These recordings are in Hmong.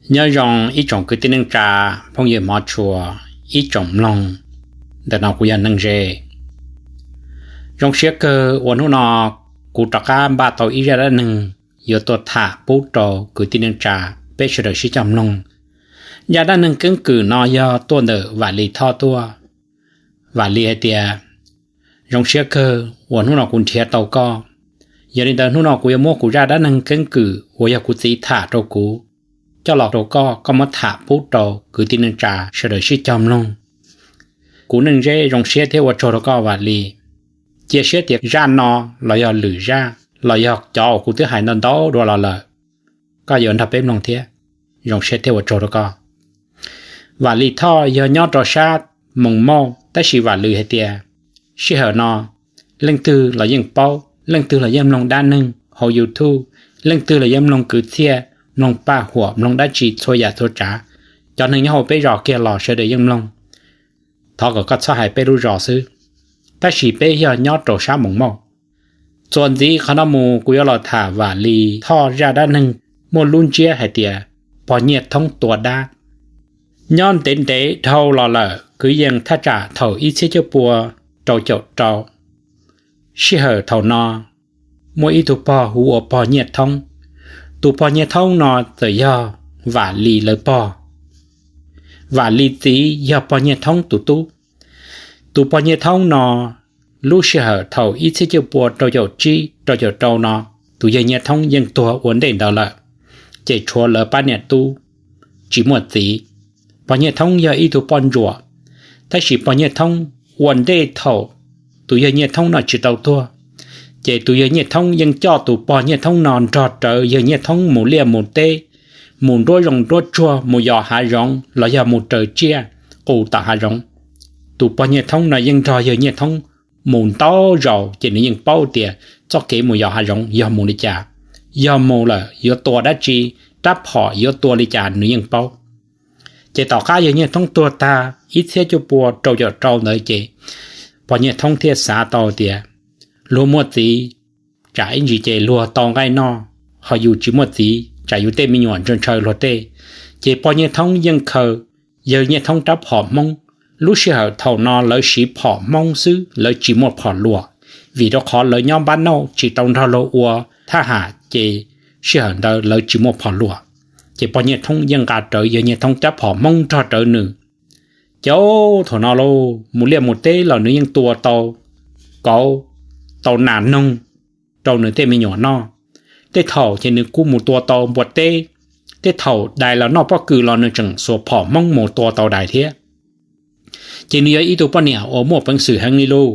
Nyob zoo ib tsoom kwv tij neej tsa, phooj ywg hmov tshua, ib tsoom mloog. Ntawm no kuv yog Neej Ze. Zoo siab kawg uas hnub no kuv rov qab npaj tau ib zaj dab neeg yuav tuaj tham pub rau kwv tij neej tsa peb sawv daws sib cog mloog. Zaj dab neeg keeb kwm no yog tuaj ntawm Vam Lis Thoj tuaj. Vam Lis hais tias, zoo siab kawg uas hnub no kuv nrhiav tau koj. Yog li ntawd hnub no kuv yuav muab kuv zaj dab neeg keeb kwm uas yog kuv txiv tham rau kuv coj los rau koj, koj muab tham pub rau kwv tij neej tsa sawv daws sib cog mloog. Kuv Neej Ze zoo siab thiab ua tsaug rau koj Vam Lis. Cia siab tias zaj no los yog lwm zaj los yog cov uas kuv twb hais ntau ntau dua los lawm, koj yuav nrog peb mloog thiab. Zoo siab thiab ua tsaug rau koj. Vam Lis Thoj yog nyob rau sab Moos Mauj, tab sis Vam Lis hais tias sij hawm no leej twg los yeej paub, leej twg los yeej mloog dab neeg hauv YouTube, leej twg los yeej mloog kwv txhiaj, mloog paj huam, mloog dab tsi txhua yam txhua tsav. Cov neeg nyob hauv peb zos kiag los sawv daws yeej mloog. Thov kom koj txhob hais peb lub zos xwb, tab sis peb yog nyob rau sab Moos Mauj. Txuas ntxiv qhov no mus kuv yuav los tham Vam Lis Thoj zaj dab neeg muaj lub ntsiab hais tias pog Nyiaj Thoob tua dab. Nyob ntev ntev dhau los lawm, kwv yees thaj tsam thaum ib txhiab cuaj pua rau caum rau, sij hawm thaum no muaj ib tug pog hu ua pog Nyiaj Thoob. Tus pog Nyiaj Thoob no txawm yog Vam Lis lawv pog. Vam Lis txiv yog pog Nyiaj Thoob tus tub. Tus pog Nyiaj Thoob no, lub sij hawm thaum ib txhiab cuaj pua rau caum tsib rau caum rau no, tus yawg Nyiaj Thoob yeej tuag ua ntej ntawd lawm, ces tshuav lawv pab niam tub tsis muaj txiv. Pog Nyiaj Thoob yog ib tug poj ntsuam, tab sis pog Nyiaj Thoob ua ntej thaum tus yawg Nyiaj Thoob no tsis tau tuag, ces tus yawg Nyiaj Thoob yeej coj tus pog Nyiaj Thoob no nrog rawv yawg Nyiaj Thoob mus liaj mus teb, mus nruab zoov nruab tsuag, mus yos hav zoov los yog mus raws tsiaj qus tom hav zoov. Tus pog Nyiaj Thoob no yeej nrog yawg Nyiaj Thoob mus ntau zaus, ces nws yeej paub tias txoj kev mus yos hav zoov yog mus li cas, yog mus lawm yuav tua dab tsi, rab phom yuav tua li cas nws yeej paub. Ces tom qab yawg Nyiaj Thoob tuag tag ib txhiab cuaj pua rau caum rau ntawd ces pog Nyiaj Thoob thiaj xav tau tias luag muaj txiv, tsam ib ntsis ces luag tau nqaij noj, ho yus tsis muaj txiv tsam yus tej me nyuam ntshaw ntshaw luag tej. Ces pog Nyiaj Thoob yeej khaws yawg Nyiaj Thoob rab phom Hmoob. Lub sij hawm thaum no lawv siv phom Hmoob xwb, lawv tsis muaj phom luam, vim rau qhov lawv nyob npab nauj tsis tau nrog luag ua thab ham, ces sij hawm ntawd lawv tsis muaj phom luam. Ces pog Nyiaj Thoob yeej nqa rawv yawg Nyiaj Thoob rab phom Hmoob nrog rawv nws. Ces thaum no lauj, mus liaj mus teb los nws yeej tua tau kauv, tau nas noog rau nws tej me nyuam noj. Tej thaum ces nws kuj mus tua tau npua teb. Tej thaum dais los noj pob kws los nws tseem xuas phom Hmoob mus tua tau dais thiab. Ces nws yog ib tug poj niam uas muaj peev xwm heev li lauj.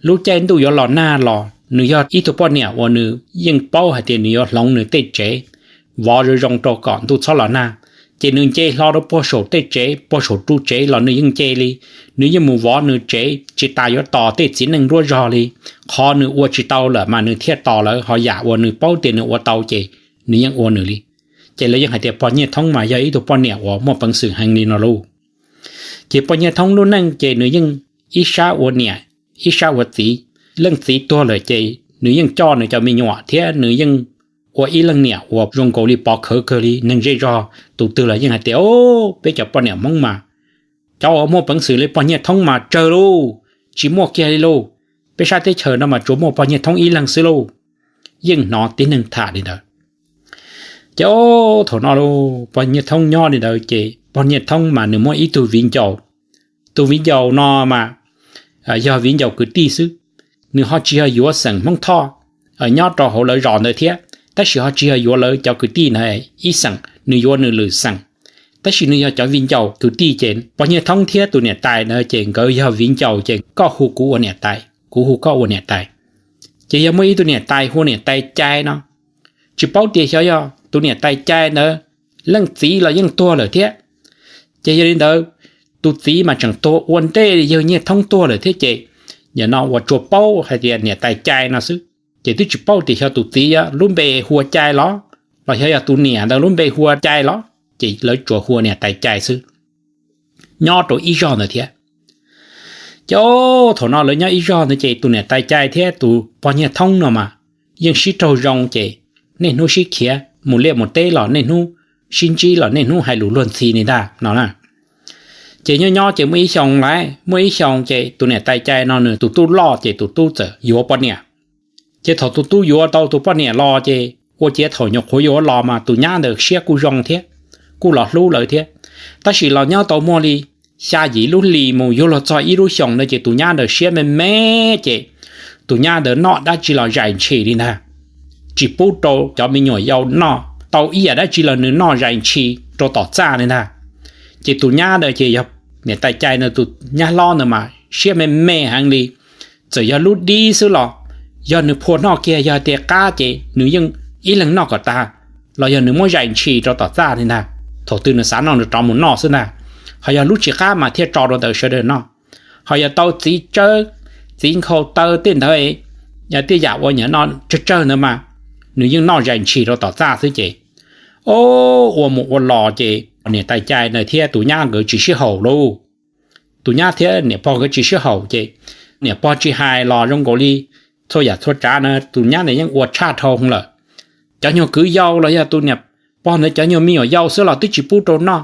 Lub caij ntuj yuav los nag los nws yog ib tug poj niam uas nws yeej paub hais tias nws yuav hloov nws tej tsev, vov zoo zoo rau kom ntuj txhob los nag. Ces nws nce hlo rau puag saum tej tsev, puag saum ru tsev los nws yeej nce li. Nws yeej mus vov nws tsev, tsis tas yuav tos tej txiv neej nruab zog li. Qhov nws ua tsis tau lawm mas nws thiaj tos lawv, ho yam uas nws paub tias nws ua tau ces nws yeej ua nws li. Ces lawv yeej hais tias pog Nyiaj Thoob mas yog ib tug poj niam uas muaj peev xwm heev li no lauj. Ces pog Nyiaj Thoob lub neej ces nws yeej ib sab ua niam, ib sab ua txiv. Leej txiv tuag lawm ces nws yeej coj nws cov me nyuam thiab nws yeej ua ib leej niam uas zoo nkaus li pov khawv kawg li. Neeg zej zog tus twg los yeej hais tias, o, peb cov poj niam Hmoob mas cov uas muaj peev xwm li pog Nyiaj Thoob mas tsawg lauj, tsis muaj kiag li lauj. Peb sab teb chaws no mas tsuas muaj pog Nyiaj Thoob ib leeg xwb lauj. Yeej hnov tib neeg tham li ntawd. Ces thaum no lauj, pog Nyiaj Thoob nyob li ntawd ces pog Nyiaj Thoob mas nws muaj ib tug viv ncaus. Tus viv ncaus no mas yog viv ncaus kwv tij xwb, nws ho tsis yog yuav xeem Hmoob Thoj nyob rau hauv lawv zos ntawd thiab, tab sis ho tsis yog yuav lawv cov kwv tij ntawd ib xeem, nws yuav nws lwm xeem. Tab sis nws yog cov viv ncaus kwv tij ces pog Nyiaj Thoob thiab tus niam tais ntawd ces nkawd yog viv ncaus ces koj hu kuv ua niam tais, kuv hu koj ua niam tais. Ces yog muaj ib tug niam tais hu niam tais Cai no, tsis paub tias xyov yog tus niam tais Cai ntawd leej txiv los yeej tuag lawm thiab. Ces yog li ntawd, tus txiv mas tseem tuag ua ntej yawg Nyiaj Thoob tuag lawm thiab ces nim no uas tsuas paub hais tias niam tais Cai no xwb, ces twb tsis paub tias xyov tus txiv lub npe hu ua Cai los, los xyov yog tus niam ntawd lub npe hu ua Cai los, ces lawv tsuas hu ua niam tais Cai xwb. Nyob rau ib zog ntawd thiab. Ces thaum no lawv nyob ib zog ntawd ces tus niam tais Cai thiab tus pog Nyiaj Thoob no mas yeej sib raug zoo ces niaj hnub sib khiav, mus liaj mus teb los niaj hnub sib ntsib los niaj hnub hais lus luag ntxhi li ntag no na. Ces nyob nyob ces muaj ib xyoo lawm, muaj ib xyoo ces tus niam tais cai no nws tus tub loj ces tus tub txawm yuav poj niam. Ces thaum tus tub yuav tau tus poj niam los ces ua ciav thaum nyuam qhuav yuav los mas tus nyab ntawd siab kuj zoo thiab, kuj los hlub lawv thiab. Tab sis los nyob tau muaj li xya yim lub hlis mus yuav luag txog ib lub xyoos ntawd ces tus nyab ntawd siab me me ces tus nyab ntawd noj dab tsi los zais ntshis li ntag, tsis pub rau cov me nyuam yaus noj tau ib yam dab tsi los nws noj zais ntshis rau tom txaj li ntag. Ces tus nyab ntawd ces yog niam tais cai ntawd tus nyab hlob ntawd mas siab me me heev li. Txawm yog lub dib xwb los yog nws phua noj kiag, yog tias qab ces nws yeej ib leeg noj kom tag, los yog nws muab zais ntshis rau tom txaj li ntag. Thaum twg nws xav noj nws rov mus noj xwb ntag. Ho yog lub tsis qab mas thiaj tso rau ntawd sawv daws noj. Ho yog tau txiv tsawb, txiv nkhaus taw tej ntawd, yog tej yam uas nyiam no tsawg tsawg ntawd mas nws yeej noj zais ntshis rau tom txaj xwb ces, o, ua mus ua los ces niam tais cai ntawd thiab tus nyab nkawd tsis sib haum lauj. Tus nyab thiab niam pog nkawd tsis sib haum ces niam pog tsis hais los zoo nkaus li txhua yam txhua tsav na tus nyab ntawd yeej ua tshaj dhau lawm. Cov nyuag kwv yau los yog tus niam pog ntawd cov nyuag me nyuam yau xwb los twb tsis pub rau noj,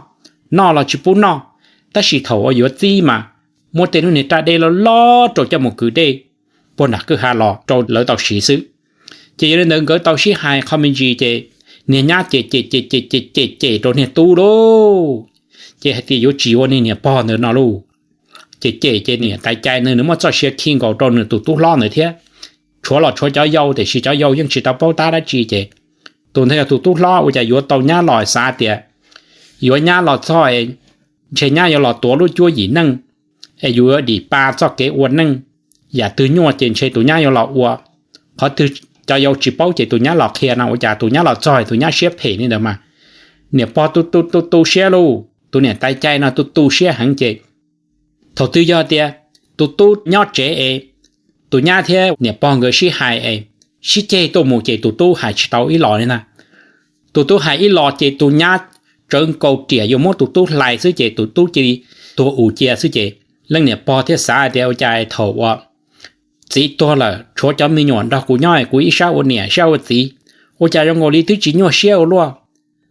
noj los tsis pub noj. Tab sis thaum uas yuav txib mas muab tej lub niag raj dej loj loj rau coj mus kwv dej puag nram kwj ha los rau lawv tau siv xwb. Ces yog li ntawd nkawd tau sib hais qho me ntsis ces niag nyab ces ces ces ces ces ces ces rau niag tub lauj. Ces hais tias yuav tsis ua niag niam pog ntawd no lauj. Ces ces ces niam tais cai ntawd nws muaj txoj sia khi nkaus rau nws tus tub hlob ntawd thiab. Tshuav los tshuav cov yau tiam sis cov yau yeej tsis tau paub tab dab tsi ces tus ntawd yog tus tub hlob ua cas yuav tau nyab los xav tias yuav nyab los txog es ntshe nyab yuav los tuav lub cuab yim neej es yus yuav dim pa txoj kev ua neej. Yam twg nyuaj ces ntshe tus nyab yuav los ua. Qhov twg cov yau tsis paub ces tus nyab los qhia no ua cas tus nyab los txog tus nyab siab phem li ntawd mas niam pog tu tu tu tu siab lauj. Tus niam tais cai no tu tu siab heev ces thaum twg yog tias tus tub nyob tsev es tus nyab thiab niam pog nkawd sib hais es sib ceg tuaj mus ces tus tub hais tsis tau ib los li na. Tus tub hais ib los ces tus nyab tsawv nkaus riam yuav muab tus tub hlais xwb ces tus tub cia li tuag us cia xwb ces leej niam pog thiaj xav hais tias ua cas thaum uas txiv tuag lawm tshuav cov me nyuam nrog kuv nyob kuv ib sab ua niam sab ua txiv, ua cas zoo nkaus li twb tsis nyuaj siab ua luaj.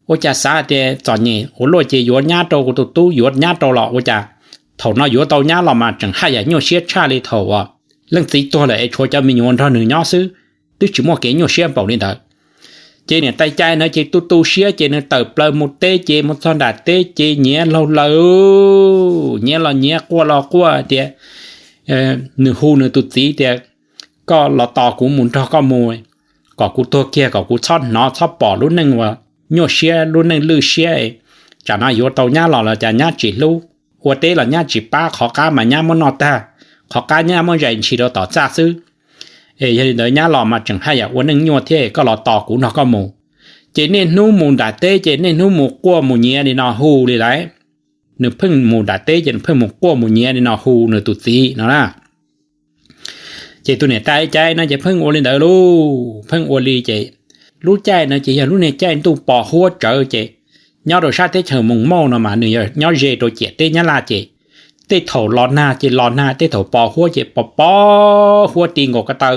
Ua cas xav hais tias txom nyem ua luaj ces yuav nyab rau kuv tus tub, yuav nyab rau los ua cas thaum no yuav tau nyab los mas tseem haj yam nyuaj siab tshaj li thaum uas leej txiv tuag lawm es tshuav cov me nyuam nrog nws nyob xwb, twb tsis muaj kev nyuaj siab npaum li ntawd. Ces niam tais cai ntawd ces tu tu siab ces nws tawm plaws mus teb ces mus txog nram teb ces nyiav laug lawm, nyiav los nyiav quaj los quaj tias, nws hu nws tus txiv tias, koj los tos kuv mus nrog koj mus, kom kuv tuag kiag kom kuv txhob hnov txhob pom lub neej uas nyuaj siab lub neej lwj siab, tsam no yuav tau nyab los los cas nyab tsis hlub, ua teb los nyab tsis pab, qhov qab mas nyab muab noj tag, qhov qab nyab muab zais ntshis rau tom txaj xwb. Es yog li ntawd nyab los mas tseem haj yam ua neej nyuaj thiab, koj los tos kuv nrog koj mus. Ces niaj hnub mus nram teb ces niaj hnub mus quaj mus nyiav li no hu li lawm. Nws pheej mus nram teb ces nws pheej mus quaj mus nyiav li no hu nws tus txiv no na. Ces tus niam tais cai no ces pheej ua li ntawd lauj, pheej ua li ces lub caij no ces yog lub niag caij ntuj pos huab tsawv ces nyob rau sab teb chaws Moos Mauj no mas nws yog nyob ze rau ciam teb Nyab Laj ces tej thaum los nag ces los nag, tej thaum pos huab ces pos pos huab ti nkaus ko taw.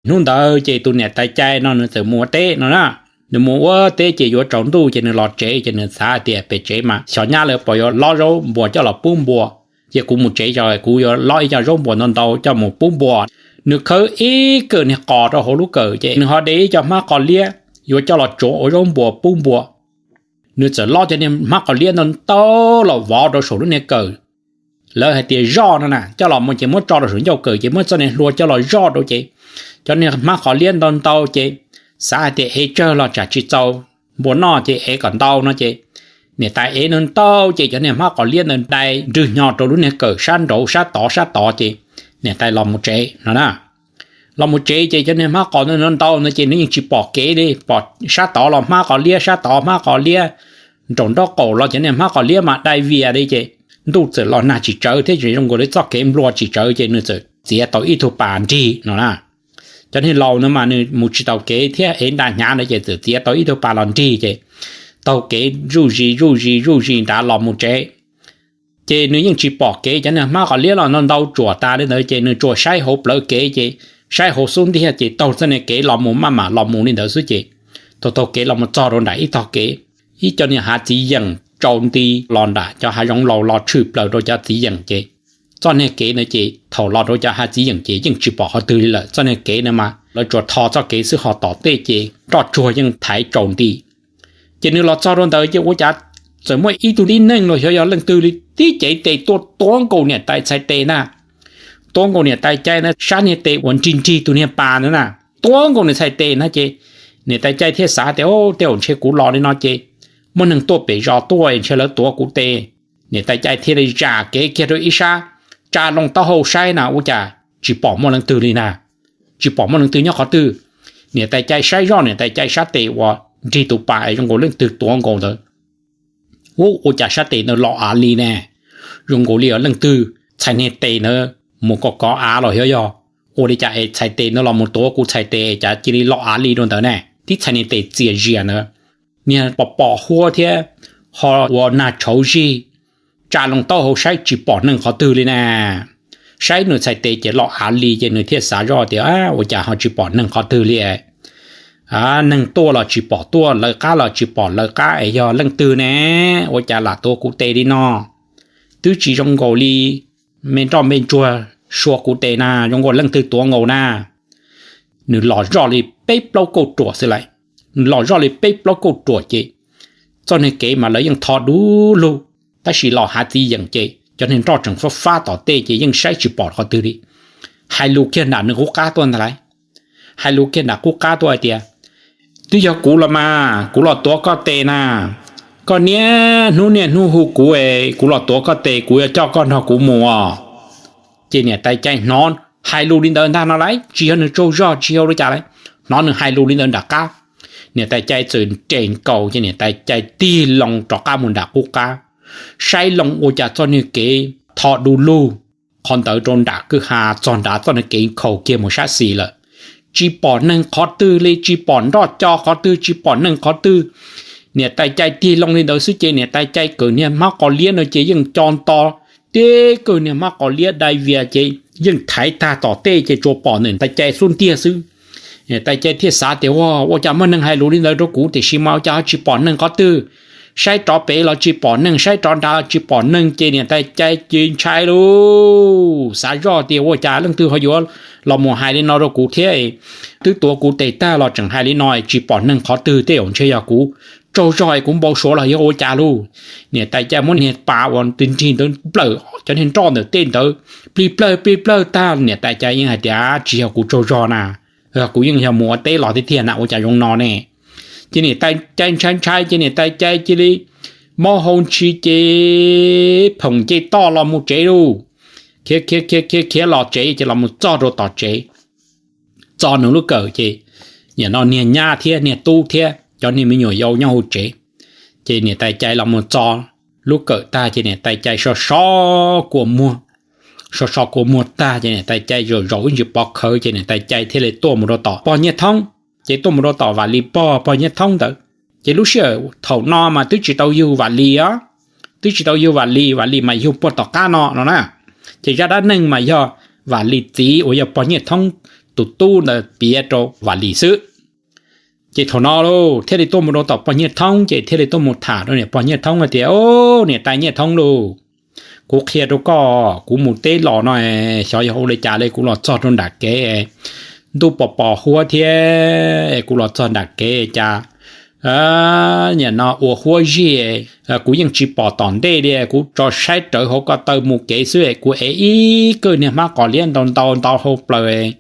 Hnub ntawd ces tus niam tais cai no nws txawm mus ua teb no na. Nws mus ua teb ces yuav tsaus ntuj ces nws los tsev ces nws xav tias pem tsev mas xyov nyab lawv puas yuav lob zaub npuas coj los pub npua. Ces kuv mus tsev tso kuv yuav lob ib co zaub npuas ntau ntau coj mus pub npua. Nws khawb ib kawm niag qos rau hauv lub kawm ces nws ho de ib co hmab qos liab yuav coj los tsuav ua zaub npuas pub npua. Nws txawm lob cov niag hmab qos liab ntau ntau los vov rau saum lub niag kawm. Lawv hais tias zoj no na, coj los mus ces muab tso rau saum ncauj kawm ces muab txoj niag hlua coj los zoj rau ces cov niag hmab qos liab ntau ntau ces xav hais tias ev tsawg los tsam tsis txaus npua noj ces ev kom ntau no ces niam tais ev ntau ntau ces cov niag hmab qos liab ntawd dai nrwg hnyo rau lub niag kawm sab nraud sab tod sab tod ces niam tais los mus tsev no na. Los mus tsev ces cov niag hmab qos ntawd ntau ntau ntawd ces nws yeej tsis pom kev li, pom sab tod los hmab qos liab, sab tod hmab qos liab, nraum nraub qaum los cov niag hmab qos liab mas dai vias li ces ntuj txawm los nag tsis tsawv thiab tseem zoo nkaus li txoj kev nplua tsis tsawv ces nws txawm txiav tau ib tug pas nrig no na. Cov niag laus ntawd mas nws mus tsis taus kev thiab ev nra hnyav ntawd ces txawm txiav tau ib tug pas los nrig ces taug kev zuj zus zuj zus zuj zus nrad los mus tsev. Ces nws yeej tsis pom kev, cov niag hmab qos liab los ntau ntau tsuam tas li ntawd ces nws tsuas saib hauv plawv kev ces saib hauv xub ntiag ces taug txoj niag kev los mus maj mam los mus li ntawd xwb ces taug taug kev los mus txog rau nram ib tog kev. ib co niag hav txiv yeem tsaus nti los nram cov hav zoov laus los tshwm plaws rau cov txiv yeem ces txoj niag kev no ces thaum los rau cov hav txiv yeem ces yeej tsis pom qhov twg li lawm. Txoj niag kev no mas lawv tsuas tho txoj kev xwb ho tom tej ces nroj tsuag yeej thaiv tsaus nti. Ces nws los txog rau ntawd ces ua cas txawm muaj ib tug tib neeg los xyov yog leej twg li tib cev tes tuaj tuav nkaus niam tais txhais tes na. Tuav nkaus niam tais cai na, sab niag tes uas nrig nrig tus niag pas ntawd na, tuav nkaus nws txhais tes na ces niam tais cai thiaj xav tias, Tej zaum ntshe kuv los li no ces muaj neeg tuaj pem zos tuaj ntshe lawv tuav kuv tes. Niam tais cai thiaj li zam kev kiag rau ib sab, tsa loo taub hau saib na ua cas tsis pom muaj leej twg li na, tsis pom muaj leej twg nyob qhov twg. Niam tais cai saib zoj niam tais cai sab tes uas nrig tus pas zoo nkaus leej twg tuav nkaus ntawd, ua cas sab tes ntawd los av li ne, zoo nkaus li leej twg txhais niag tes ntawd mus kov kov av los xyov yog ua li cas es txhais tes ntawd los mus tuav kuv txhais tes cas cia li los av li rau ntawd ne. Tib txhais niag tes txias zias ntawd, niag pom pom huab thiab ho ua nag tshauv zig, tsa loo taub hau saib tsis pom neeg qhov twg li na. Saib nws txhais tes ces los av li ces nws thiaj xav zoj tias, Ua cas ho tsis pom neeg qhov twg li? Neeg tuaj los tsis pom tuaj, lawv qab los tsis pom lawv qab es yog leej twg ne? Ua cas lam tuav kuv tes li no? Twb tsis zoo nkaus li me nroj me ntsuag sua kuv tes na, zoo nkaus leej twg tuav nkaus na. Nws los zoj li peb plaub kauj ruam xwb lawm. Nws los zoj li peb plaub kauj ruam ces txoj niag kev mas lawv yeej tho du lug, tab sis los hav txiv yeem ces cov niag nroj tseem fab fab tom tej ces yeej saib tsis pom qhov twg li. Hais lus kiag nram nws qub qab tuaj ntag lauj. Hais lus kiag nram qub qab tuaj hais tias, Twb yog kuv los mas, kuv los tuav koj tes na. Koj niaj hnub niaj hnub hu kuv es kuv los tuav koj tes, kuv yuav coj koj nrog kuv mus os. Ces niam tais cai hnov hais lus li ntawd ntag no lauj, tsis yog nws tsaug zog tsis yog li cas lauj, hnov nws hais lus li ntawd nram qab, niam tais cai txawm nres nkaus ces niam tais cai tig loo rov qab mus nram qub qab, saib loo ua cas txoj niag kev tho du lug qhov ntawd rau nram kwj ha txog nrad txoj niag kev nkhaus kiag mus sab xis lawm. Tsis pom neeg qhov twg li, tsis pom nroj co qhov twg, tsis pom neeg qhov twg. Niam tais cai tig loo li ntawd xwb ces niam tais cai kawm niag hmab qos liab no ces yeej co nto, tib kawg niag hmab qos liab dai vias ces yeej thaiv tag tom tej ces tsuas pom niam tais cai xub ntiag xwb. Niam tais cai thiaj xav tias, Ua, ua cas muaj neeg hais lus li ntawd rau kuv tiam sis mas ua cas ho tsis pom neeg qhov twg? Saib rov pem los tsis pom neeg, saib rov nrad los tsis pom neeg ces niam tais cai cia li ntshai lauj. Xav zoj tias ua cas leej twg ho yuav los mus hais li no rau kuv thiab, twb tuav kuv tes tag los tseem hais li no, tsis pom neeg qhov twg, tej zaum ntshe yog kuv tsaug zog es kuv npau suav los yog ua cas lauj. Niam tais cai muab niag pas uas nrig ntawd nplawm cov niag nroj ntawm tej ntawd, plig plawg plig plawg tag, niam tais cai yeej hais tias, Tsis yog kuv tsaug zog na, kuv yeej yog mus ua teb los tiag tiag na, ua cas zoo no ne? Ces niam tais cai ntshai ntshai ces niam tais cai cia li mob hau ntshis ces phoom nce toj los mus tsev lauj. Khiav khiav khiav khiav khiav los tsev ces los mus txog rau tom tsev, txog nws lub kawm ces nim no niag nyab thiab niag tub thiab cov niag me nyuam yaus nyob hauv tsev. Ces niam tais cai los mus txog lub kawm tag ces niam tais cai so so kua muag. So so kua muag tag ces niam tais cai zaum zaum ib ntsis pov khawv ces niam tais cai thiaj li tuaj mus rau tom pog Nyiaj Thoob. Ces tuaj mus rau tom Vam Lis pog, pog Nyiaj Thoob ntawd. Ces lub sij hawm thaum no mas twb tsis tau yug Vam Lis os, twb tsis tau yug Vam Lis, Vam Lis mas yug puag tom qab no no na. Ces zaj dab neeg mas yog Vam Lis txiv uas yog pog Nyiaj Thoob tus tub ntawd piav rau Vam Lis xwb. Ces thaum no lauj thiaj li tuaj mus rau tom pog Nyiaj Thoob ces thiaj li tuaj mus tham rau niam pog Nyiaj Thoob hais tias, Au, niam tais Nyiaj Thoob lauj, kuv qhia rau koj, kuv mus teb los no, xyov yog ua li cas li kuv los txog rau nram kev, ntuj pos pos huab thiab, kuv los txog nram kev cas nim no ua huab zig, kuv yeej tsis pom tom ntej li, kuv tso saib rawv hauv ko taw mus kev xwb, kuv ev ib kawg niag hmab qos liab ntau ntau ntau hauv plaws,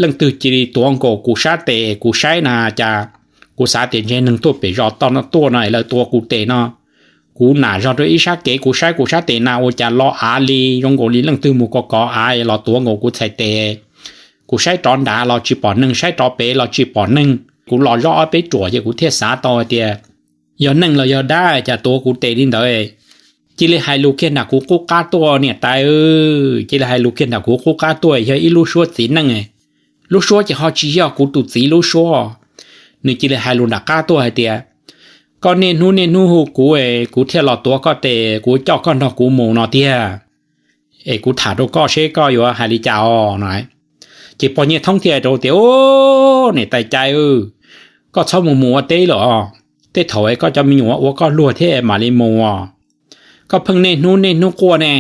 leej twg cia li tuav nkaus kuv sab tes, kuv saib na cas kuv xav tias ntshe neeg tuaj pem zos toj no tuaj no es lawv tuav kuv tes no. Kuv nam zog rau ib sab kev kuv saib kuv sab tes na ua cas los av li, zoo nkaus li leej twg mus kov kov av los tuav nkaus kuv txhais tes. Kuv saib rov nrad los tsis pom neeg, saib rov pem los tsis pom neeg. Kuv los zoj ob peb ruam ces kuv thiaj xav tau hais tias yog neeg los yog dab cas tuav kuv tes li ntawd. Cia li hais lus kiag nram kuv qub qab tuaj niam tais, cia li hais lus kiag nram kuv qub qab tuaj, yog ib lub suab txiv neej. Lub suab ces ho tsis yog kuv tus txiv lub suab. Nws cia li hais lus nram qab tuaj hais tias, Koj niaj hnub niaj hnub hu kuv, kuv thiaj los tuav koj tes, kuv coj koj nrog kuv mus no tiag. Es kuv tham rau koj seb koj yuav hais li cas os no. Ces pog Nyiaj Thoob thiaj hais rau tias, Au, niam tais cai, koj txhob mus mus ua teb lawm os. tej thaum es koj cov me nyuam ua koj luag thiab mam li mus. Koj pheej niaj hnub niaj hnub quaj ne.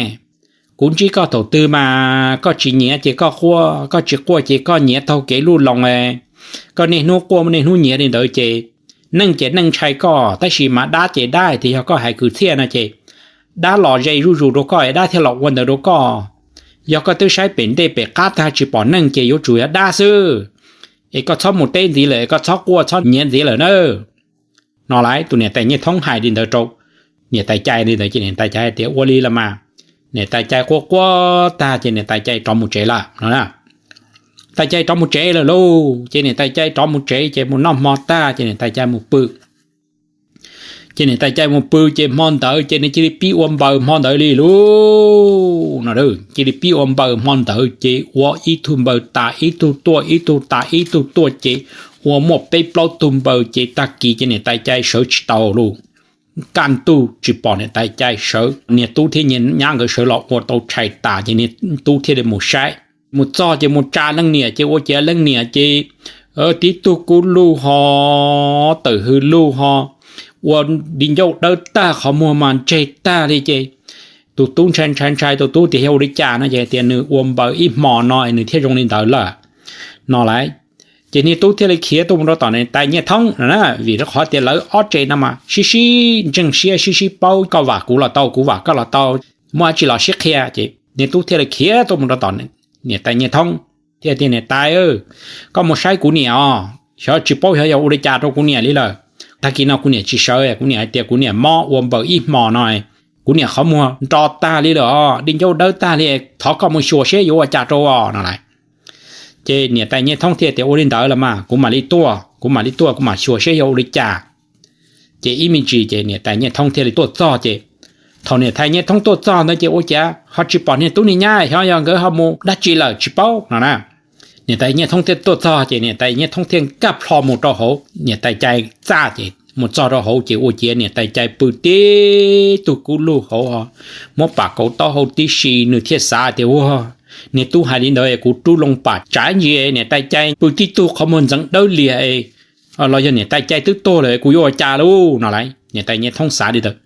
Kuv ntsib koj thaum twg mas koj tsis nyiav ces koj quaj, koj tsis quaj ces koj nyiav taug kev luj loos. Koj niaj hnub quaj niaj hnub nyiav li ntawd ces neej ces neej ntshai koj, tab sis mas dab ces dab, tias yog koj hais kwv txhiaj no ces dab los ze zuj zus rau koj es dab thiaj los ua ntawd rau koj. Yog koj twb saib pem ntej pem qab tag tsis pom neeg ces yuav tsum yog dab xwb. Es koj txhob mus teb ntxiv lawm, koj txhob quaj txhob nyiav ntxiv lawm na. No lawm, tus niam tais Nyiaj Thoob hais li ntawd rau niam tais Cai li ntawd ces niam tais Cai hais tias ua li los mas. Niam tais Cai quaj quaj tag ces niam tais Cai rov mus tsev lawm no. Tais Cai rov mus tsev lawm lauj, ces niam tais Cai rov mus tsev ces mus noj hmo tag ces niam tais Cai mus pw. Ces niam tais Cai mus pw ces hmo ntawd ces nws cia li pib ua npaws hmo ntawd li lauj no. Cia li pib ua npaws hmo ntawd ces ua ib tug npaws tas ib tug tuaj, ib tug tas ib tug tuaj ces ua muaj peb plaub tug npaws ces tag kis ces niam tais Cai sawv tsis tau lauj. Kaj ntug tsis pom niam tais Cai sawv, niag tub thiab niag nyab nkawd sawv los ua tau tshais tas ces niag tub thiaj li mus saib. Mus txog ces mus tsa leej niam ces ua ciav leej niam ces tib tug kub lug ho, tawm hws lug ho, ua di ncauj dawb tag, qhov muag mas ntseg tag li ces tus tub ntshai ntshai ntshai, tus tub tias yog ua li cas no ces tias nws ua npaws ib hmo no nws thiaj zoo li ntawd lawm no lawm. Ces niag tub thiaj li khiav tuaj mus rau tom niam tais Nyiaj Thoob no na, vim rau qhov tias lawv ob tsev no mas sib sib ntseeg siab sib sib paub, koj vam kuv los tau kuv vam koj los tau, muaj dab tsi los sib qhia. Ces niag tub thiaj li khiav tuaj mus rau tom niam tais Nyiaj Thoob thiaj tias niam tais, koj mus saib kuv niam os, xyov tsis paub xyov yog ua li cas rau kuv niam li lawm. Tag kis no kuv niam tsis sawv, kuv niam hais tias kuv niam mob ua npaws ib hmo no, kuv niam qhov muag nro tag li lawm os, di ncauj dawb tag li, thov koj mus xyuas seb yuav ua cas rau os no lawm. Ces niam tais Nyiaj Thoob thiaj tias ua li ntawd los mas kuv mam li tuaj, kuv mam li tuaj kuv mam xyuas seb yog ua li cas. Ces ib me ntsis ces niam tais Nyiaj Thoob thiaj li tuaj txog ces thaum niam tais Nyiaj Thoob tuaj txog ntawd ces ua ciav ho tsis pom niag tub niag nyab, xyov yog nkawd ho mus dab tsi lawm tsis paub no na. Niam tais Nyiaj Thoob thiaj tuaj txog ces niam tais Nyiaj Thoob thiaj nkag plho mus rau hauv niam tais Cai txaj ces mus txog rau hauv ces ua ciav niam tais Cai pw tib tug kub lug hauv, muab pam kauv taub hau tib si, nws thiaj xav tias ua, niag tub hais li ntawd kuv rub loo pam tsav ntsis niam tais Cai pw tib tug qhov muag ntxeev dawb liag los yog niam tais Cai twb tuag lawm kuv yuav ua cas lauj no lawm, niam tais Nyiaj Thoob xav li ntawd.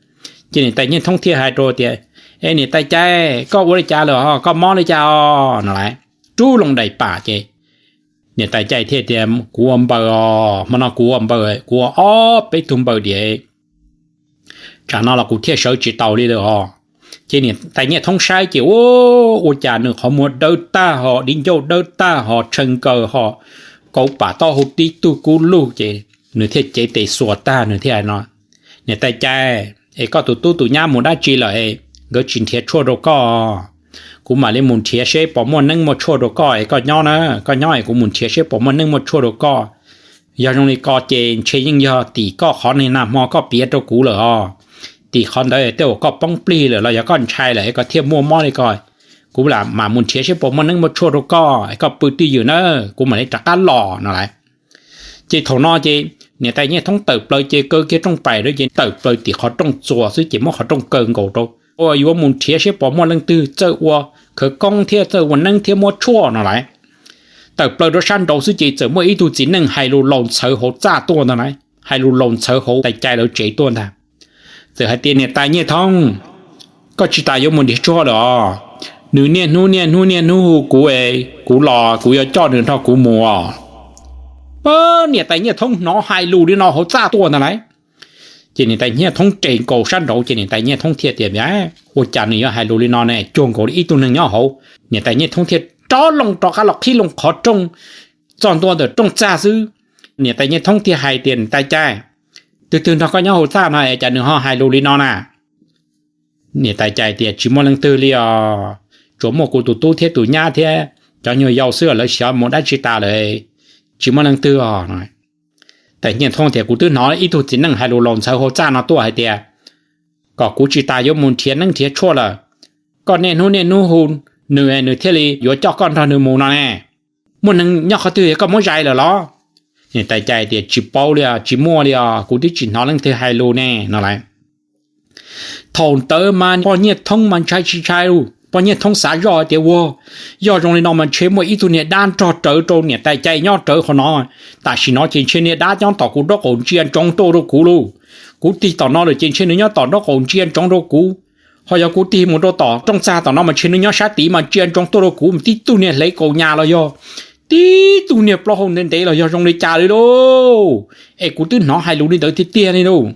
Ces niam tais Nyiaj Thoob thiaj hais rau tias, e niam tais Cai, koj ua li cas lawm os, koj mob li cas os no lawm. Rub loo daim pam ces niam tais Cai thiaj tias kuv ua npaws os, hmo no kuv ua npaws, kuv ua ob peb tug npaws diam, tsam no los kuv thiaj sawv tsis taus li lawm os. Ces niam tais Nyiaj Thoob saib ces ua, ua cas nws qhov muag dawb tag ho, di ncauj dawb tag ho, tshee nkaws ho, kauv pam taub hau tib tug kub lug ces nws thiaj cev tes xuas tag nws thiaj hais no, niam tais Cai, es koj tus tub tus nyab mus dab tsi lawm es nkawd tsis nrhiav tshuaj rau koj? Kuv mam li mus nrhiav seb puas muaj neeb muaj tshuaj rau koj es koj nyob na, koj nyob es kuv mus nrhiav seb puas muaj neeb muaj tshuaj rau koj. Yog zoo li ko ces ntshe yeej yog tim koj qhov niag nag hmo koj piav rau kuv lawm os. Tim qhov ntawd tej uas koj poob plig lawm los yog koj ntshai lawm es koj thiaj muaj mob li ko. Kuv lam mam mus nrhiav seb puas muaj neeb muaj tshuaj rau koj es koj pw twj ywm na, kuv mam li rov qab los no lawm. Ces thaum no ces niam tais Nyiaj Thoob tawm plaws ces kaw kiag rooj paim rau ces tawm plaws tim qhov rooj txuas xwb ces muab qhov rooj kaw nkaus rau, ua yuav mus nrhiav seb puas muaj leej twg txawj ua khawv koob thiab txawj ua neeb thiab muab tshuaj no lawm. Tawm plaws rau sab nraud xwb ces txawm muaj ib tug txiv neej hais lus laus ntxhawv hauv txaj tuaj ntag na, hais lus laus ntxhawv hauv tais Cai lawv tsev tuaj ntag. Txawm hais tias niam tais Nyiaj Thoob, koj tsis tas yuav mus nrhiav tshuaj lawm os. Nws niaj hnub niaj hnub niaj hnub hu kuv es kuv los kuv yuav coj nws nrog kuv mus os. Pab niam tais Nyiaj Thoob hnov hais lus li no hauv txaj tuaj ntag lauj. Ces niam tais Nyiaj Thoob res nkaus sab nraud ces niam tais Nyiaj Thoob thiaj tias, ua cas nws yuav hais lus li no ne, cuag nkaus li ib tug neeg nyob hauv. Niam tais Nyiaj Thoob thiaj rov loo rov qab los qhib loo qhov rooj txog ntua ntawm rooj txaj xwb. Niam tais Nyiaj Thoob thiaj hais tias, niam tais Cai, twg twg nrog koj nyob hauv txaj no es cas nws ho hais lus li no na? Niam tais Cai tias, tsis muaj leej twg li os, tsuas muaj kuv tus tub thiab tus nyab thiab cov nyuag yau xwb, lawv xyov mus dab tsi tas lawm, tsis muaj leej twg os. Tais Nyiaj Thoob tias, kuv twb hnov ib tug txiv neej hais lus laus ntxhawv hauv txaj no tuaj hais tias kom kuv tsis tas yuav mus nrhiav neeb nrhiav tshuaj lawm. Koj niaj hnub niaj hnub hu nws, nws thiaj li yuav coj koj nrog nws mus no ne. Muaj neeg nyob qhov twg koj muab zais lawm los? Niam tais Cai tias, tsis paub li os, tsis muaj li os, kuv twb tsis hnov leej twg hais lus ne no lawm. Thaum ntawd mas pog Nyiaj Thoob mas ntshai tsis ntshai lauj, Pog Nyiaj Thoob xav zoj tias, Ua, yog zoo li no mas ntshe muaj ib tug niag dab nrog rawv rau niam tais Cai nyob rawv qhov no. Tam sim no ces ntshe niag dab nyob tom kuv nraub qaum ntsia ntsoov tuaj rau kuv lauj. Kuv tig tom no lawm ces ntshe nws nyob tom nraub qaum ntsia ntsoov rau kuv. Ho yog kuv tig mus rau tom rooj txag tom no mas ntshe nws nyob sab tid mas ntsia ntsoov tuaj rau kuv mas tib tug niag hlev kaus nyas los yog tib tug niag plaub hau ntev ntev los yog zoo li cas li lauj. Es kuv twb hnov hais lus li ntawd tiag tiag li lauj.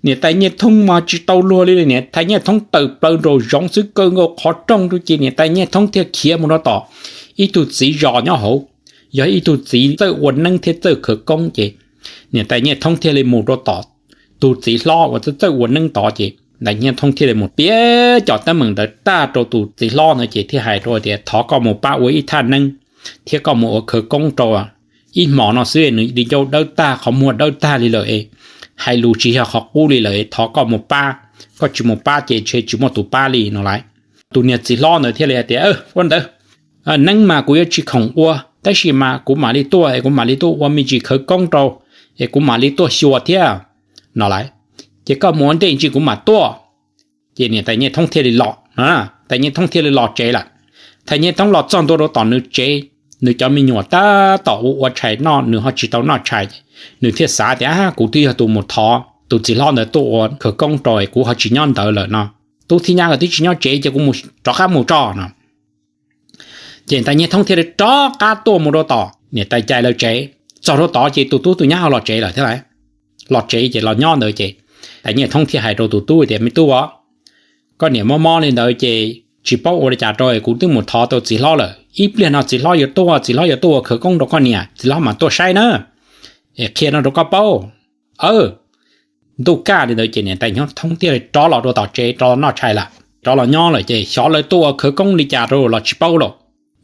Niam tais Nyiaj Thoob mas tsis tau luag li, niam tais Nyiaj Thoob tawm plaws nraum zoov xwb, kaw nkaus qhov rooj rau ces niam tais Nyiaj Thoob thiaj khiav mus rau tom ib tug txiv zos nyob hauv, yog ib tug txiv txawj ua neeb thiab txawj khawv koob ces niam tais Nyiaj Thoob thiaj li mus rau tom tus txiv hlob uas txawj txawj ua neeb tod ces niam tais Nyiaj Thoob thiaj li mus piav cov teeb meem ntawd tag rau tus txiv hlob ntawd ces thiaj hais rau tias, Thov koj mus pab ua ib thaj neeb thiab koj mus ua khawv koob rau ib hmos no xwb nws di ncauj dawb tag, qhov muag dawb tag li lawm es hais lus tsis yog qhov qub li lawm, thov koj mus pab, koj tsis mus pab ces ntshe tsis muaj tus pab li no lauj. Tus niag txiv hlob ntawd thiaj li hais tias, Ua ntawd, neeb mas kuv yuav tsis khoom ua tab sis mas kuv mam li tuaj es kuv mam li tuaj ua me ntsis khawv koob rau es kuv mam li tuaj xyuas thiab no lauj. Ces koj mus ua ntej ntsis kuv mam tuaj. Ces niam tais Nyiaj Thoob thiaj li los, tais Nyiaj Thoob thiaj li los tsev lawm. Tais Nyiaj Thoob los txog ntua rau tom nws tsev, nws cov me nyuam tab tom ua ua tshais noj, nws ho tsis tau noj tshais. Nws thiaj xav tias, Kuv twb yog tus mus thov tus txiv hlob ntawd tuaj ua khawv koob rau es kuv ho tsis nyob ntawd lawm no, tub thiab nyab nkawd twb tsis nyob tsev ces kuv mus rov qab mus tso no. Ces tais Nyiaj Thoob thiaj li rov qab tuaj mus rau tom niam tais Cai lawv tsev. Txog rau tod ces tus tub tus nyab ho los tsev lawm thiab lauj. Los tsev ces los nyob ntawd ces tais Nyiaj Thoob thiaj hais rau tus tub tias, Me tub, koj niam mob mob li ntawd ces tsis paub ua li cas rau, kuv twb mus thov tau txiv hlob lawm, ib pliag no txiv hlob yuav tuaj, txiv hlob yuav tuaj ua khawv koob rau koj niam, txiv hlob mam tuaj saib na, es qhia no rau koj paub. Ntuj kaj li ntawd ces niam tais Nyiaj Thoob thiaj li rov los rau tom tsev rov los noj tshais lawm, rov los nyob lawm ces xyov lawv tuaj ua khawv koob li cas rau los tsis paub lawm.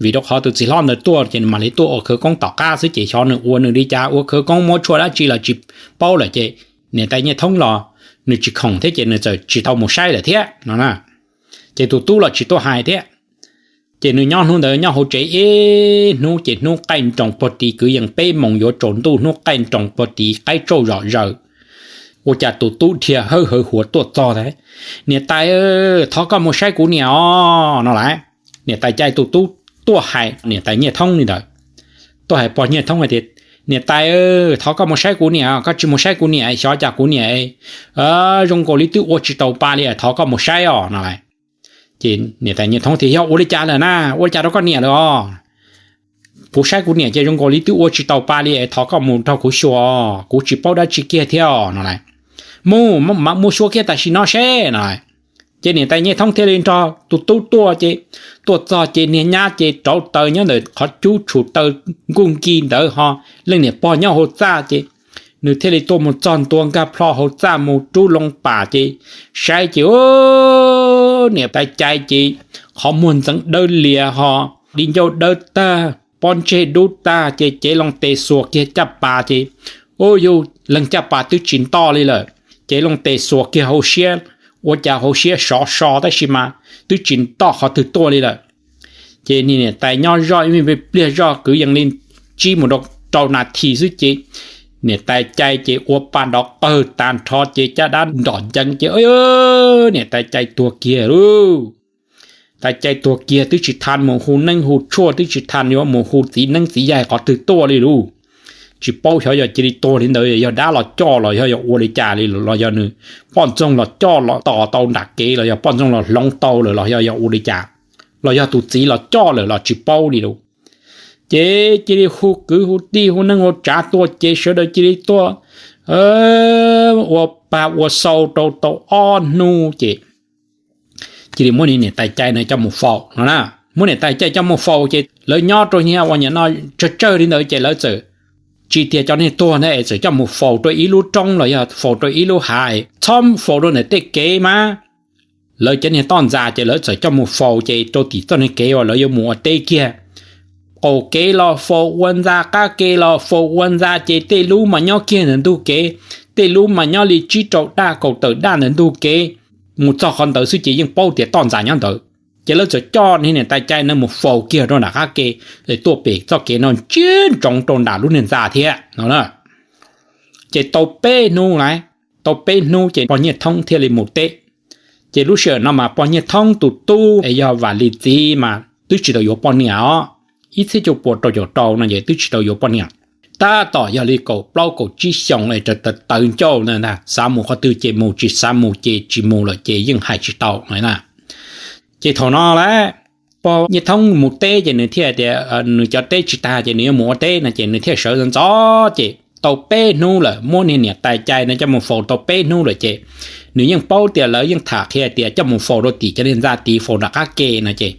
Vim rau qhov tus txiv hlob ntawd tuaj ces nws mam li tuaj ua khawv koob tom qab xwb ces xyov nws ua nws li cas, ua khawv koob muab tshuaj dab tsi los tsis paub lawm ces niam tais Nyiaj Thoob los nws tsis khoom thiab ces nws txawm tsis tau mus saib lawm thiab no na. Ces tus tub los tsis tuaj hais thiab. Ces nws nyob hnub ntawd nyob hauv tsev ib hnub ces hnub qaij nroos puag tid kwv yees peb moos yuav tsaus ntuj, hnub qaij nroos puag tid qaib tsauj zom zaws. Ua cas tus tub dhia hawb hawv huav tuaj txog tas, Niam tais, thov koj mus saib kuv niam os no lauj. Niam tais Cai tus tub tuaj hais niam tais Nyiaj Thoob li ntawd, tuaj hais pog Nyiaj Thoob hais tias, Niam tais, thov koj mus saib kuv niam, koj tsis mus saib kuv niam xyov cas kuv niam zoo nkaus li twb ua tsis tau pa li, thov koj mus saib os no lauj. Ces niam tais Nyiaj Thoob tias, Yog ua li cas lawm na, ua li cas rau koj niam lawm os? Kuv saib kuv niam ces zoo nkaus li twb ua tsis tau pa li es thov koj mus nrog kuv xyuas, kuv tsis paub dab tsi kiag thiab no lauj. Mus, mus xyuas kiag tam sim no seb no lauj. Ces niam tais Nyiaj Thoob thiaj li nrog tus tub tuaj ces tuaj txog ces niag nyab ces rauv taws nyob ntawm qhov cub tshum taw nkuj nkig ntawd ho leej niam pog nyob hauv txaj ces nws thiaj li tuaj mus txog ntua nkag plho hauv txaj mus rub loo pam ces saib ces niam tais Cai ces qhov muag ntxeev dawb lias ho di ncauj dawb tag, pob ntseg dub tag ces cev loo tes xuas kiag caj pas ces, u, yus leeg caj pas twb tsis ntoj li lawm, cev loo tes xuas kiag hauv siab, ua cas hauv siab sov so tab sis mas twb tsis ntoj qhov twg tuaj li lawm. Ces niam tais nyob zoj ib me pliag zoj kwv yees li tsib mus rau rau nas this xwb ces niam tais Cai ces ua pa nrov qawg tas nrho ces caj dab nrom ncees ces niam tais Cai tuag kiag lauj. Tais Cai tuag kiag twb tsis tha mus hu neeb hu tshuaj, twb tsis tha yuav mus hu txiv neeb txiv yaig qhov twg tuaj li lauj. Tsis paub xyov yog cia li tuag li ntawd yog dab los coj los yog yog ua li cas li los yog nws poj ntxoog los coj los tos tau nram kev los yog poj ntxoog los hloov tau lawm los yog yog ua li cas, los yog tus txiv los coj lawm los tsis paub li lauj. Ces cia li hu kwv hu tij hu neej hu tsav tuaj ces sawv daws cia li tuaj ua pa ua xau rau tau ob hnub ces cia li muab niam tais Cai no coj mus faus no na. Muab niam tais Cai coj mus faus ces lawv nyob rau niag uas nim no tsawg tsawg li ntawd ces lawv txawm tsis tias cov niag tuag ntawd es txawm coj mus faus rau ib lub roob los yog faus rau ib lub hav, txhob faus rau ntawm tej kev mas. Lawv cov niag toj ntxas ces lawv txawm coj mus faus ces rau tim txoj niag kev uas lawv yuav mus ua teb kiag. Qaum kev los faus ua ntxa, qab kev los faus ua ntxa ces tej lub mas nyob kiag ntawm ntug kev, tej lub mas nyob li tsib rau daj kaum tawm daj ntawm ntug kev. Mus txog qhov ntawd xwb ces yeej paub tias toj ntxas nyob ntawd. Ces lawv txawm coj niam tais Cai no mus faus kiag rau nram qab ke, tuaj pem txoj kev no ntsia ntsoov rau nram lub niag ntxa thiab no. Ces tau peb hnub lauj, tau peb hnub ces pog Nyiaj Thoob thiaj li mus teb. Ces lub sij hawm no mas pog Nyiaj Thoob tus tub es yog Vam Lis txiv mas twb tsis tau yuav poj niam os, ib txhiab cuaj pua rau caum rau no ces twb tsis tau yuav poj niam. Tab tom yog li kaum plaub kaum tsib xyoos es tawv tawv ncauj ntag, xav mus qhov twg ces mus, tsis xav mus ces tsis mus lawm ces yeej hais tsis tau no na. Ces thaum no lawm, pog Nyiaj Thoob mus teb ces nws thiaj tias nws cov teb tsis tag ces nws yuav mus ua teb no ces nws thiaj sawv ntxov ntxov ces tau peb hnub lawm, muab niag niam tais cai no coj mus faus tau peb hnub lawm ces nws yeej paub tias lawv yeej tham qhia tias coj mus faus rau tim cov niag ntxa tid, faus nram qab ke no ces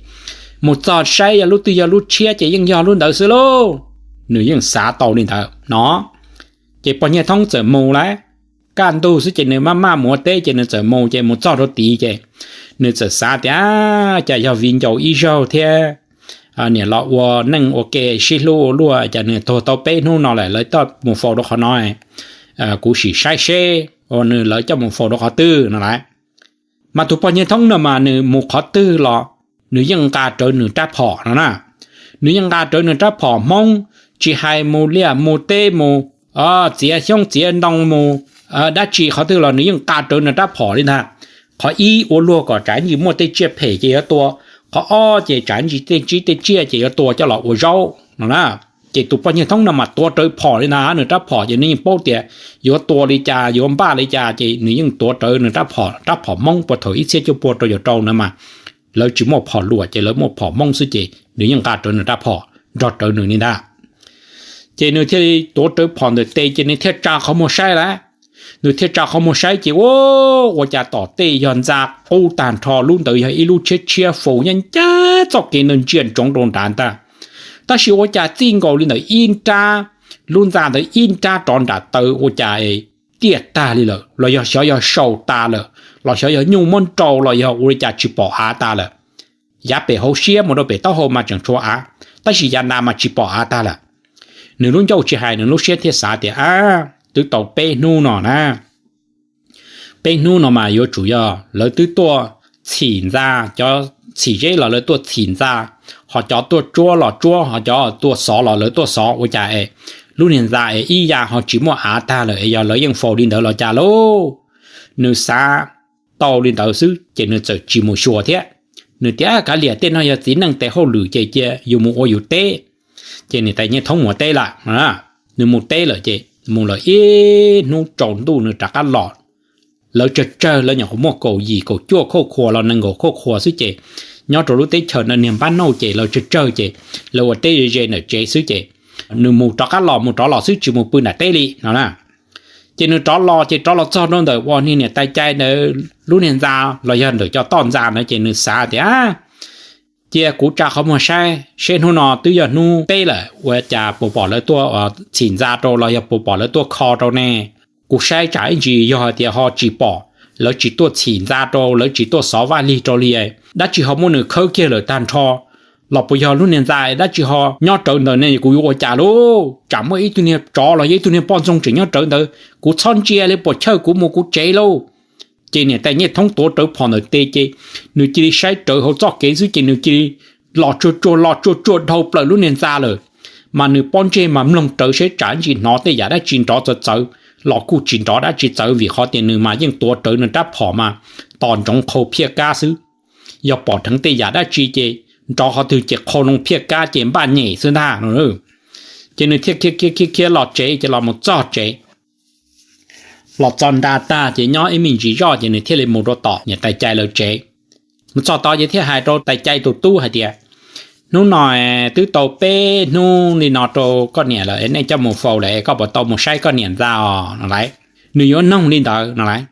mus txog saib yog lub twg yog lub tshiab ces yeej yog lub ntawd xwb lauj. Nws yeej xav tau li ntawd no. Ces pog Nyiaj Thoob txawm mus lawm, kaj ntug xwb ces nws maj maj mus ua teb ces nws txawm mus ces mus txog rau tid ces nws txawm xav tias cas yog viv ncaus ib zaug thiab niam los ua neej ua ke sib hlub ua luaj, cas nws tuag tau peb hnub no lawm lawv coj mus faus rau qhov no, kuv sim saib seb uas nws lawv coj mus faus rau qhov twg no lawm. Mas tus pog Nyiaj Thoob no mas nws mus qhov twg los nws yeej nqa rawv nws rab phom no na. Nws yeej nqa rawv nws rab phom Hmoob, tsis hais mus liaj mus teb mus txiav xyoob txiav ntoo mus dab tsi qhov twg los nws yeej nqa rawv nws rab phom li ntag. Qhov ib ua luag kom tsam ntsis muaj tej tsiaj phem ces yuav tua, qhov ob ces tsam ntsis tej tsib tej tsiaj ces yuav tua coj los ua zaub no na. Ces tus poj Nyiaj Thoob no mas tuav rawv phom li ntag, nws rab phom ces nws yeej paub tias yuav tua li cas yuav npaj li cas ces nws yeej tuav rawv nws rab phom, rab phom Hmoob puag thaum ib txhiab cuaj pua rau caum rau na mas lawv tsis muaj phom luam ces lawv muaj phom Hmoob xwb ces nws yeej nqa rawv nws rab phom nrog rawv nws li ntag. Ces nws thiaj li tuav rawv phom ntawm tes ces nws thiaj tsa qhov muag saib lawm. Nws thiaj tsa qhov muag saib ces ua, ua cas tom tej yog ntxa qub tag nrho, lub ntawd yog ib lub tshiab tshiab faus nyob ncaj txoj kev ntawd ntsia ntsoov rau nrad ntag. Tab sis ua cas txij nkaus li ntawm ib nrab, lub ntxa ntawd ib nrab rov nram taw ua cas tiaj tag li lawm, los yog xyov yog sau tas lawm, los xyov yog nyuj muab nrau los yog ua li cas tsis pom av tas lawm. Yav pem hauv siab mus rau pem taub hau mas tseem tshuav av, tab sis yav nrad mas tsis pom av tag lawm. Nws lub ncauj tsis hais, nws lub siab thiaj xav tias a, twb tau peb hnub no na, peb hnub no mas yuav tsum yog lawv twb tuaj txhim ntxa, cov txhim zeb los lawv tuaj txhim ntxa, ho cov tuaj tsuab los tsuab, ho cov tuaj xov los lawv tuaj xov, ua cas es lub niag ntxa es ib ya ho tsis muaj av tag lawm es yog lawv yeej faus li ntawd los cas lauj. Nws xav tau li ntawd xwb ces nws txawm tsis mus xyuas thiab. Nws tias kav liam, tej no yog txiv neej tes hauj lwm ces cia yus mus ua yus teb. Ces niam tais Nyiaj Thoob mus teb lawm, nws mus teb lawm ces mus lawm ib hnub tsaus ntuj nws rov qab los. Lawv tsawg tsawg, lawv nyuam qhuav muaj kaum yim kaum cuaj khauj khuas los nees nkaum khauj khuas xwb ces nyob rau lub teb chaws no niag npab nauj ces lawv tsawg tsawg ces lawv ua teb ze ze ntawm tsev xwb ces nws mus rov qab los mus rov los xwb tsis mus pw nram teb li no na. Ces nws rov los ces rov los txog rau ntawm uas niag niam tais cai ntawd lub niag ntxa los yog ntawm cov toj ntxa ntawd ces nws xav tias cia kuv tsa qhov muag saib seb hnub no twb yog hnub peb lawm ua cas puas pom lawv tuaj txhim ntxa rau los yog puas pom lawv tuaj kho rau ne. Kuv saib tsam ib ntsis yog hais tias ho tsis pom, lawv tsis tuaj txhim ntxa rau, lawv tsis tuaj xov vaj lig rau li, dab tsi ho muab nws khawb kiag lawm tag nrho, los puas yog lub niag ntxa dab tsi ho nyob rawv ntawd ne, kuv yuav ua cas lauj? Tsam muaj ib tug niag tsov los yog ib tug niag poj ntxoog tseem nyob rawv ntawd, kuv txhob ntsia li, puas chawj kuv mus kuv tsev lauj. Ces niam tais Nyiaj Thoob tuav rawv phom ntawm tes ces nws cia li saib rawv hauv txoj kev xwb ces nws cia li los tsuag tsuag los tsuag tsuag dhau plaws lub niag ntxa lawm. Mas nws pob ntseg mas mloog rawv seb tsam ib ntsis hnov tej yam dab tsi nrov txawv txawv, los kuj tsis nrov dab tsi txawv vim qhov tias nws mas yeej tuav rawv nws rab phom mas tos ntsoov qhau phiaj kab xwb. Yog pom dheev tej yam dab tsi ces nrov qhov twg ces qhau loo phiaj kab ces npaj nyem xwb ntag. Ces nws thiaj khiav khiav khiav los tsev ces los mus txog tsev, los txog nra tag ces nyob ib me ntsis zoj ces nws thiaj li mus rau tom niam tais cai lawv tsev. Mus txog tod ces thiaj hais rau tais cai tus tub hais tias, hnub no twb tau peb hnub li no rau koj niam lawm es nej coj mus faus lawm es koj puas tau mus saib koj niam ntxa os no lauj? Nws yuav noog li ntawd no lauj.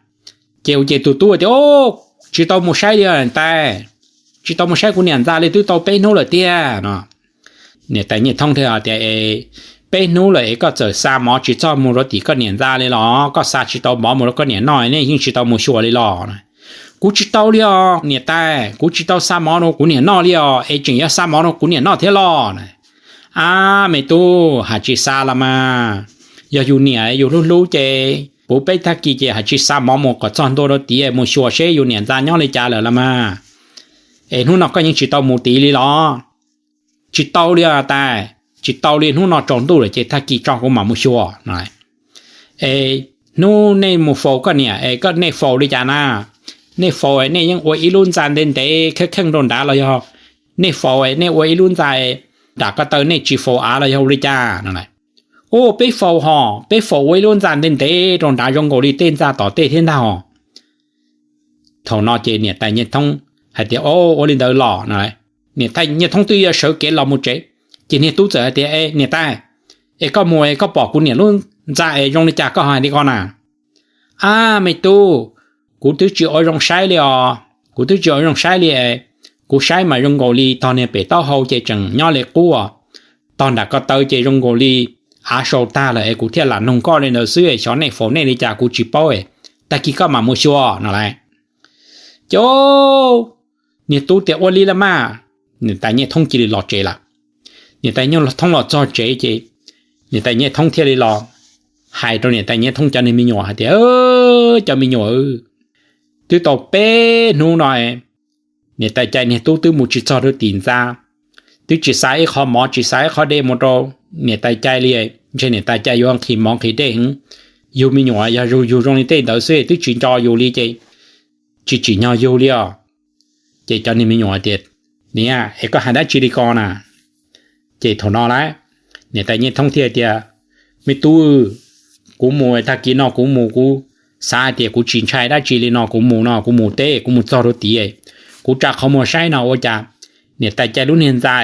Ces ua ces tus tub tias, tsis tau mus saib li os tais, tsis tau mus saib kuv niam ntxa li, twb tau peb hnub lawm tiag no. Niam tais Nyiaj Thoob thiaj tias, peb hnub lawm es koj txawm xa mov tsis txog mus rau tim koj niam ntxa li los? Koj xa tsis tau mov mus rau koj niam noj nej yeej tsis tau mus xyuas li los? Kuv tsis tau li os niam tais, kuv tsis tau xa mov rau kuv niam noj li os, es tseem yuav xa mov rau kuv niam noj thiab los? A, me tub, hais tsis xa los mas, yog yus niam yus hlub hlub ces puv peb tag kis ces hais tsis xa mov mus kom txog ntua rau tid mus xyuas seb yus niam ntxa nyob li cas lawm los mas. Es hnub no koj yeej tsis tau mus tid li los? Tsis tau li os tais, tsis tau li, hnub no tsaus ntuj lawm ces tag kis tso kuv mam mus xyuas no. Es hnub nej mus faus koj niam es koj, nej faus li cas na? nej faus nej yeej ua ib lub ntxa ntev ntev kheej kheej rau nrad los yog nej faus nej ua ib lub ntxa nram ko taw nej tsis faus av los yog ua li cas no? Ub, peb faus hos, peb faus ua ib lub ntxa ntev ntev rau nrad zoo nkaus li tej ntxa tom tej thiab ntag hos. Thaum no ces niam tais Nyiaj Thoob hais tias, O, ua li ntawd los no. Niam tais Nyiaj Thoob twb yuav sawv kev los mus tsev, ces niag tub txawm hais tias, E niam tais, es koj mus es koj pom kuv niam lub ntxa es zoo li cas koj ho hais li ko na? Ab me tub, kuv twb tsis ua zoo saib li os, kuv twb tsis ua zoo saib li es, kuv saib mas zoo nkaus li tog niag pem taub hau ces tseem nyob li qub, tog nram ko taw ces zoo nkaus li av sau tag lawm es kuv thiaj lam noog koj li ntawd xwb, xyov nej faus nej li cas kuv tsis paub, tag kis koj mam mus xyuas no lauj. Ces niag tub tias, Ua li los mas. Niam tais Nyiaj Thoob cia li los tsev lawm. Niam tais Nyiaj Thoob los txog tsev ces niam tais Nyiaj Thoob thiaj li los hais rau niam tais Nyiaj Thoob cov niag me nyuam hais tias, Cov me nyuam, twb tau peb hnub no niam tais Cai niag tub twb mus tsis txog rau tim ntxa, twb tsis xa ib qho mov tsis xa ib qho dej mus rau niam tais Cai li. Ntshe niam tais Cai yuav nqhis mov nqhis dej heev. Yug me nyuam yog yug zoo li tej ntawd xwb twb tsis nco yus li ces tsis tsim nyog yug li os. Ces cov niag me nyuam tias, Niam, es koj hais dab tsi li ko na? Ces thaum no lauj, niam tais Nyiaj Thoob thiaj tias, Me tub, kuv mus tag kis no kuv mus, kuv xav hais tias kuv tsis ntshai dab tsi li no, kuv mus no kuv mus teb kuv mus txog rau tid, kuv tsa qhov muag saib no ua cas niam tais Cai lub niag ntxa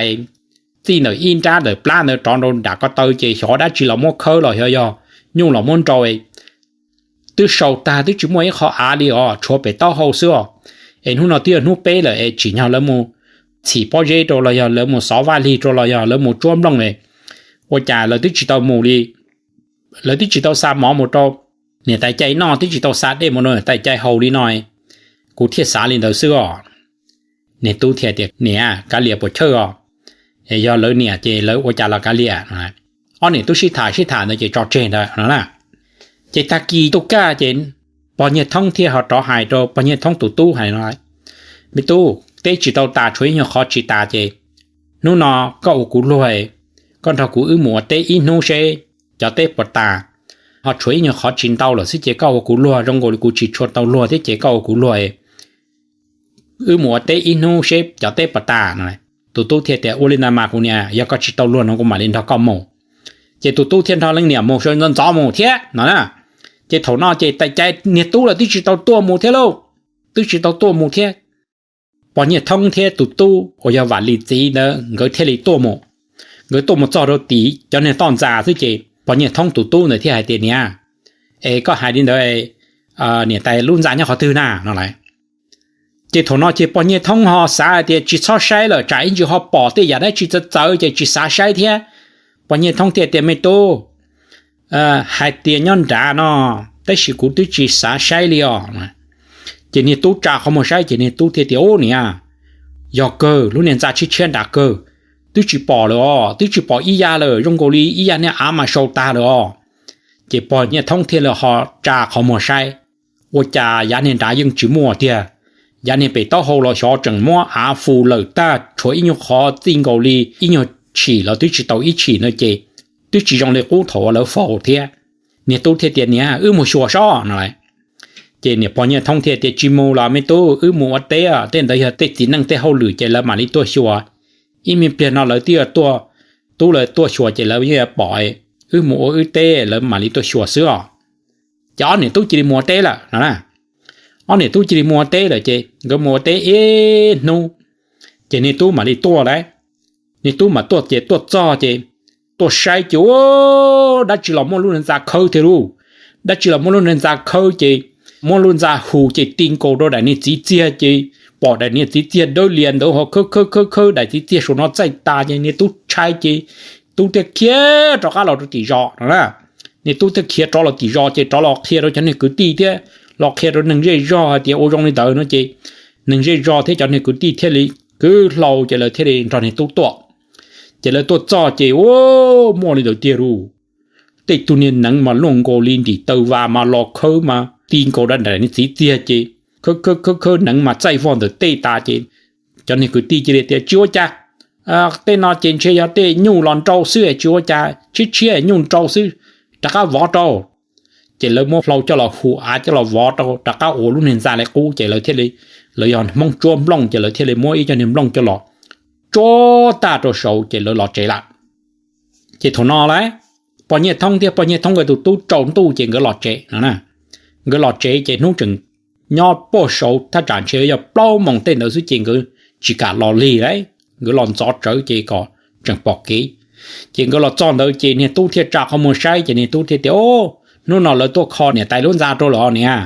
txij ntawm ib nrab ntawm plab ntawd rov rau nram ko taw ces xyov dab tsi los muab khawb los xyov yog nyuj los muab nrau twb sau tag twb tsis muaj ib qho av li os, tshuav pem taub hau xwb os. Es hnub no twb yog hnub peb lawm es tsim nyog lawv mus txhim pob zeb rau los yog lawv mus xov vaj lig rau los yog lawv mus tsuab nplooj, ua cas lawv twb tsis tau mus li, lawv twb tsis tau xa mov mus rau niam tais Cai noj, twb tsis tau xa dej mus rau niam tais Cai haus li no, kuv thiaj xav li ntawd xwb os. Niag tub thiaj tias, Niam, kav liam puas chawj os, yog lawv niam ces lawv ua cas los kav liam. Ob niam tub sib tham sib tham ntawd ces tso tseg ntawd no na. Ces tag kis tuaj kaj ces pog Nyiaj Thoob thiaj ho rov hais rau pog Nyiaj Thoob tus tub hais no, Me tub, teb tsis tau tas, tshuav ib nyuag qhov tsis tas ces hnub no koj ua kuv luag, koj nrog kuv wb mus ua teb ib hnub seb cov teb puas tas. Ho tshuav ib nyuag qhov tsis ntau lawm xwb ces koj ua kuv luag, zoo nkaus li kuv tsis tshua tau luag thiab ces koj ua kuv luag, wb mus ua teb ib hnub seb cov teb puas tas no. Tus tub thiaj tias, Ua li ntawd mas kuv niam, yog koj tsis tau luag no kuv mam li nrog koj mus. Ces tus tub thiaj nrog leej niam mus sawv ntxov ntxov mus thiab no na. Ces thaum no ces tais Cai niag tub lawm twb tsis tau tuaj mus thiab lauj, twb tsis tau tuaj mus thiab. Pog Nyiaj Thoob thiab tus tub uas yog Vam Lis txiv ntawd nkawd thiaj li tuaj mus. Nkawd tuaj mus txog rau tim cov niag toj ntxa xwb ces pog Nyiaj Thoob tus tub ntawd thiaj hais tias, Niam, es koj hais li ntawd, niam tais lub ntxa nyob qhov twg na no lauj? Ces thaum no ces pog Nyiaj Thoob ho xav hais tias tsis txhob saib lawm tsam ib ntsis ho pom tej yam dab tsi txawv txawv ces tsis xav saib thiab. Pog Nyiaj Thoob thiaj tias, Me tub, hais tias nyob nrad no, tab sis kuv twb tsis xav saib li os. Ces niag tub tsa qhov muag saib ces niag tub thiaj tias, Ub niam, yog kawg, lub niag ntxa tshiab tshiab nrad kawg, twb tsis pom lawm os, twb tsis pom ib yam lawm, zoo nkaus li ib yam niag av mas sau tag lawm os. Ces pog Nyiaj Thoob thiaj li ho tsa qhov muag saib, ua cas yav niag nrad yeej tsis muaj tiag. Yav niag pem taub hau los xyov tseem muab av fu lawm tag, tshuav ib nyuag qhov txij nkaus li ib nyuag tshim los twb tsis tau ib tshim no ces twb tsis zoo li qub thaum uas lawv faus thiab. Niag tub thiaj tias, Niam, wb mus xyuas sob no lauj. Ces niam pog Nyiaj Thoob thiaj tias, Tsis mus los me tub, wb mus ua teb, tej ntawd yog tej txiv neej tej hauj lwm ces lawv mam li tuaj xyuas. Ib me pliag no lawv twb yuav tuaj, tub lawv tuaj xyuas ces lawv yeej yuav pom, wb mus ua wb teb lawv mam li tuaj xyuas xwb os. Ces ob niam tub cia li mus ua teb lawm no na. Ob niam tub cia li mus ua teb lawm ces nkawd mus ua teb ib hnub, ces niag tub mam li tuaj lauj. Niag tub mam tuaj ces tuaj txog ces tuaj saib ces, Ub, dab tsi los muab lub niag ntxa khawb thiab lauj? Dab tsi los muab lub niag ntxa khawb ces muab lub ntxa hu ces ti nkaus rau daim niag txiv txiag ces pom daim niag txiv txiag dawb lias ntawd ho khawb khawb khawb khawb daim txiv txiag saum no txaij tas ces niag tub ntshai ces tub thiaj khiav rov qab los rau tim zos no na. Niag tub thiaj khiav rov los tim zos ces rov los qhia rau cov niag kwv tij thiab los qhia rau neeg zej zog hais tias ua zoo li ntawd no ces neeg zej zog thiab cov niag kwv tij thiaj li kwv hlau ces lawv thiaj li nrog niag tub tuaj. Ces lawv tuaj txog ces, Ub, muaj li ntawd tiag lauj. Tej tug niag neev mas luaj nkaus li nrim taw vas mas los khawb mas ti nkaus rau daim niag txiv txiag ces khawb khawb khawb khawb neev mas txaij vog ntawm tej tas ces cov niag kwv tij cia li tias, Tsis ua cas, tej no ces ntshe yog tej nyuj los nrau xwb, tsis ua cas, tshiab tshiab nyuj nrau xwb, rov qab vov rau. Ces lawv muab hlau coj los hu av coj los vov rau rov qab ua lub niag ntxa li qub ces lawv thiaj li, lawv yog Hmoob tsuab nplooj ces lawv thiaj li muab ib co niag nplooj coj los tsuab tag rau saud ces lawv los tsev lawm. Ces thaum no lawm, pog Nyiaj Thoob thiab pog Nyiaj Thoob nkawd tus tub tsaus ntuj ces nkawd los tsev no na. Nkawd los tsev ces hnub tseem nyob puag saud thaj tsam ntshe yog plaub moos tej ntawd xwb ces nkawd tsis kam los lig lawm, nkawd los ntxov tsawv ces kom tseem pom kev. Ces nkawd los txog ntawd ces niag tub thiaj tsa qhov muag saib ces niag tub thiaj tias, hnub no lawv tuaj kho niam tais lub ntxa rau lawm niam.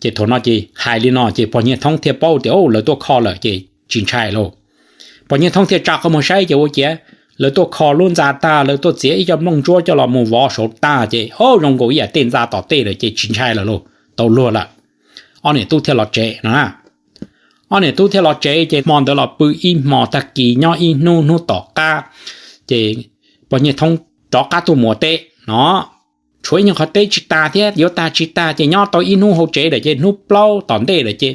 Ces thaum no ces hais li no ces pog Nyiaj Thoob thiaj paub tias lawv tuaj kho lawm ces tsis ntshai lauj. Pog Nyiaj Thoob thiaj tsa qhov muag saib ces ua ciav lawv tuaj kho lub ntxa tag, lawv tuaj txiav ib co nplooj ntsuab coj los mus vov saud tag ces o zoo nkaus ib yam tej ntxa tom tej lawm ces tsis ntshai lawm lauj, tau luag lawm. Ob niam tub thiaj los tsev no na. Ob niam tub thiaj los tsev ces hmo ntawd los pw ib hmo, tag kis nyob ib hnub, hnub tom qab ces pog Nyiaj Thoob rov qab tuaj mus ua teb no. Tshuav ib nyuag qhov teb tsis tas thiab, yuav tag tsis tag ces nyob tau ib hnub hauv tsev lawm ces hnub plaub tom ntej lawm ces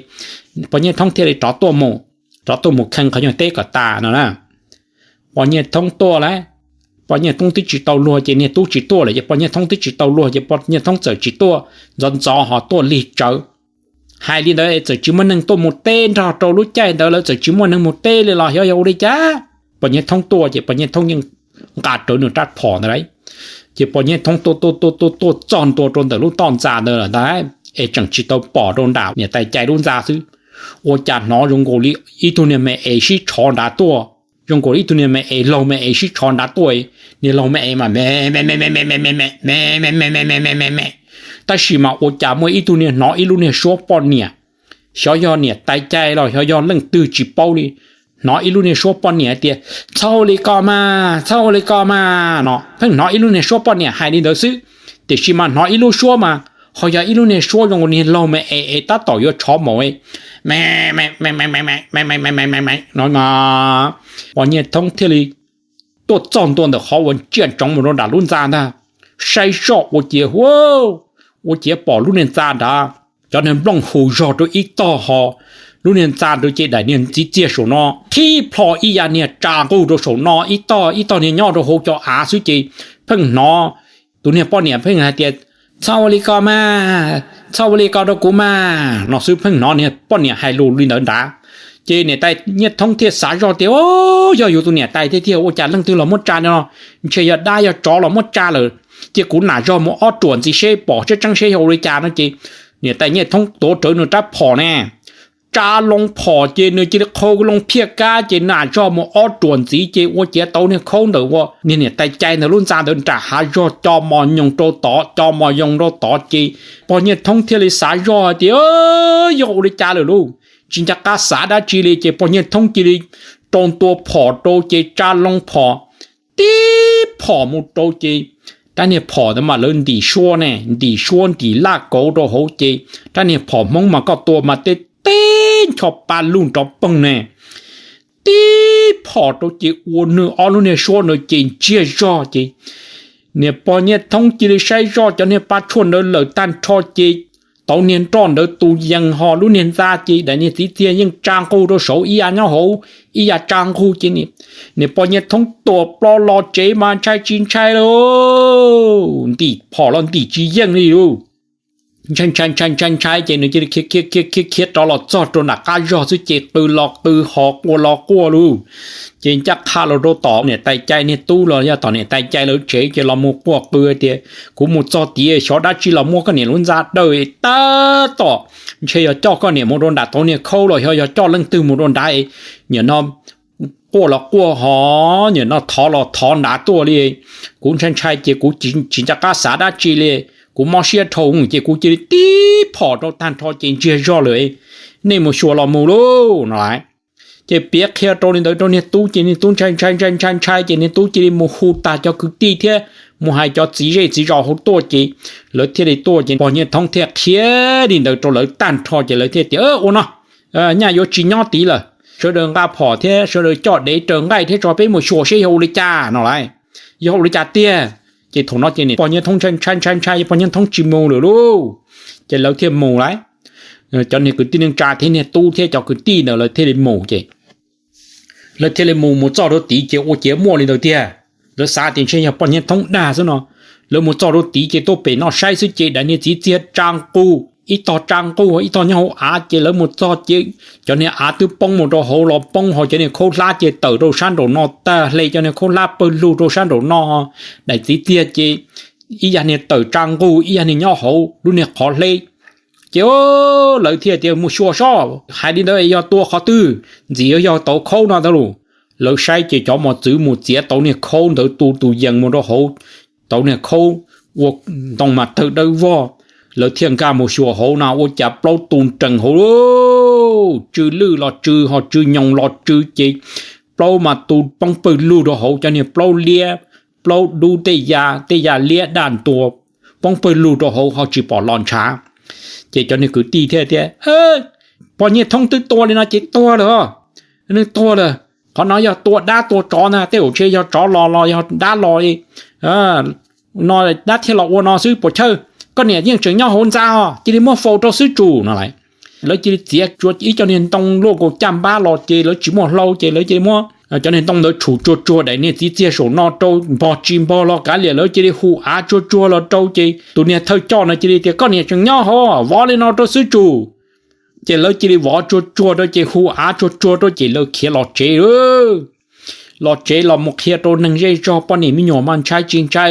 pog Nyiaj Thoob thiaj li rov tuaj mus, rov tuaj mus kheej qhov nyuag teb kom tas no na. Pog Nyiaj Thoob tuaj lawm, pog Nyiaj Thoob twb tsis tau luag ces niag tub tsis tuaj lawm ces pog Nyiaj Thoob twb tsis tau luag ces pog Nyiaj Thoob txawm tsis tuaj, ntxov ntxov ho tuaj lig tsawv. Hais li ntawd txawm tsis muaj neeg tuaj mus teb nrog rau lub caij ntawd, lawv txawm tsis muaj neeg mus teb li los xyov yog ua li cas. Pog Nyiaj Thoob tuaj ces pog Nyiaj Thoob yeej nqa rawv nws rab phom ntawd lawm. Ces pog Nyiaj Thoob tuaj tuaj tuaj tuaj tuaj txog ntua rau ntawm lub toj ntxa ntawd lawm ntag, es tseem tsis tau pom rau nram niam tais Cai lub ntxa xwb, ua cas hnov zoo nkaus li ib tug niag me es sib tshov nrad tuaj, zoo nkaus li ib tug niag me es laug me es sib tshov nrad tuaj. Niag laug me es mas me me me me me me me me me me me me me me me, tab sis mas ua cas muaj ib tug niag hnov ib lub niag suab poj niam, xyov yog niam tais Cai los xyov yog leej twg tsis paub li, hnov ib lub niag suab poj niam hais tias, txhob ua li ko mas, txhob ua li ko mas no. Pheej hnov ib lub niag suab poj niam hais li ntawd xwb, tiam sis mas hnov ib lub suab mas ho yog ib lub niag suab zoo niag laug me es es tab tom yuav tshov maum me me me me me me me no. Pog Nyiaj Thoob thiaj li tuaj txog ntua ntawm qhov uas tsiaj ntsoov mus rau nram lub ntxa ntag, saib zoj ua ciav hu, ua ciav pom lub niag ntxa nrad, cov niag nplooj hu zog rau ib tog ho, lub niag ntxa rau ces daim niag ntxiv txiag saum no thib plho ib yam niag tsa nqug rau saum no ib tog, ib tog niag nyob rau hauv cov av xwb ces pheej hnov tus niag poj niam pheej hais tias, txhob ua li ko mas, txhob ua li ko rau kuv mas no xwb, pheej hnov niag poj niam hais lus li ntawd nrad. Ces niam tais Nyiaj Thoob thiaj xav zoj tias, o, yog yus tus niam tais tiag tiag ua cas leej twg los muab tsa no, ntshe yog dab yog tsov los muab tsa lawm, ces kuv nam zog mus ob ruam ntxiv seb pom tseeb tseeb seb yog ua li cas no ces niam tais Nyiaj Thoob tuav rawv nws rab phom ne, tsa loo phom ces nws cia li qhau loo phiaj kab ces nam zog mus ob ruam ntxiv ces ua ciav tau niag khaub ntawm ua niag niam tais Cai ntawd lub ntxa ntawd nram hav zog co mos nyoos rau tod, co mos nyoos rau tod ces pog Nyiaj Thoob thiaj li xav zoj hais tias, yog ua li cas lawm lauj, tsis nco qab xav dab tsi li ces pog Nyiaj Thoob cia li rau ntua phom rau ces tsa loo phom tib phom mus rau ces rab niag phom ntawd mas lawv ntim suab ne, ntim suab ntim laj kauv rau hauv ces rab niag phom Hmoob mas koj tua mas tej teb ncho pa lug nrov poog ne. Tib phom rau ces ua nws ob lub niag suab ntawd ces ntsiag zog ces niag pog Nyiaj Thoob cia li saib zoj cov niag pa tshuaj ntawd lawm tag nrho ces tauv niag nroj ntawd tus yees ho lub niag ntxa ces daim niag txiv txiag yeej tsa nqug rau saud ib yam nyob hauv ib yam tsa nqug ces niag pog Nyiaj Thoob tua plho los tsev mas ntshai tsis ntshai lauj, ntim phom los ntim tsis yeej li lauj. Ntshai ntshai ntshai ntshai ntshai ces nws cia li khiav khiav khiav khiav rov los txog rau nram qab zog xwb ces qw los qw ho quaj los quaj lauj. Ces ncaj qha los rau tom niam tais Cai niag tub los yog tom niam tais Cai lawv tsev ces los mus quaj qw tias, kuv mus txog tid xyov dab tsi los muab koj niam lub ntxa daws tab tom ntshe yog coj koj niam mus rau nram tauv niag khaub los xyov yog coj leej twg mus rau nrad, nim no quaj los quaj ho nim no thov los thov nrad tuaj li. Kuv ntshai ntshai ces kuv tsis nco qab xav dab tsi li, kuv mob siab dhau ces kuv cia li tib phom rau tag nrho ces ntsiag zog lawm. Nej mus xyuas los mus lauj no lauj. Ces piav qhia rau li ntawd rau niag tub ces niag tub ntshai ntshai ntshai ntshai ntshai ces niag tub cia li mus hu tag cov kwv tij thiab mus hais cov txiv zej txiv zos hauv tuaj ces lawv thiaj li tuaj ces pog Nyiaj Thoob thiaj qhia li ntawd rau lawv tag nrho ces lawv thiaj tias, ua no, nyaj yuav tsis nyob tid lawm, sawv daws nqa phom thiab sawv daws coj dev raws nqaij thiab tso peb mus xyuas seb yog ua li cas no lauj. Yog ua li cas tiag? Ces thaum no ces pog Nyiaj Thoob ntshai ntshai ntshai ntshai pog Nyiaj Thoob tsis mus lawm lauj. Ces lawv thiaj mus lauj. Cov niag kwv tij neej tsa thiab niag tub thiab cov kwv tij ntawd lawv thiaj li mus ces lawv thiaj li mus mus txog rau tid ces ua ciav muaj li ntawd tiag. Lawv xav tias ntshe yog poj Nyiaj Thoob dag xwb no. Lawv mus txog rau tid ces tuaj pem no saib xwb ces daim niag txiv txiag tsa nqug, ib tog tsa nqug ib tog nyob hauv av ces lawv mus txog ces cov niag av twb poob mus rau hauv los poob ho cov niag khaub hlab ces tawm rau sab nraum no tag, hle cov niag khaub hlab pawg lug rau sab nraum no. Daim txiv txiag ces ib yam niag tawm tsa nqug ib yam niag nyob hauv lub niag qhov hleb. Ces lawv thiaj tias mus xyuas seb hais li ntawd yog tua qhov twg, ntxim yog tau khaub no ntag lauj. Lawv saib ces cov mos txwv mus txiav tau niag khaub ntawd tu tus yees mus rau hauv, tau niag khaub ua ntoo mas tawg dawb vog. Lawv thiaj nkag mus xyuas hauv no ua cas plaub tu nrees hauv, tsw lwj los tsw ho tsw nyoos los tsw ces plaub mas tu poob pawg lug rau hauv, cov niag plaub liab, plaub dub tej ya tej ya liab daj ntua poob pawg lug rau hauv ho tsis pom los ntshav. Ces cov niag kwv tij thiaj tias, poj Nyiaj Thoob twb tua li no ces tuag lawm, nws tuag lawm. Qhov no yog tua dab tua tsov ntag, tej zaum ntshe yog tsov los los yog dab los li no dab thiaj los ua no xwb. Puas chawj, koj niam yeej tseem nyob hauv ntxa os, cia li muab faus rau xwb tsuas no lauj. Lawv cia li txiav ib co niag ntoo luaj nkaus caj npab los ces lawv tsis muaj hlau ces lawv cia li muab cov niag ntoo ntawd tshum tsuag tsuag daim niag txiv txiag saum no rau, npog tsis npog los kav liam, lawv cia li hu av tsuag tsuag los rau ces tus niag thawj coj no cia li tias koj niam tseem nyob hauv, vov li no rau xwb tsuas. Ces lawv cia li vov tsuag tsuag rau ces hu av tsuag tsuag rau ces lawv khiav los tsev lawm. Los tsev los mus qhia rau neeg zej zog, poj niam me nyuam mas ntshai tsis ntshai.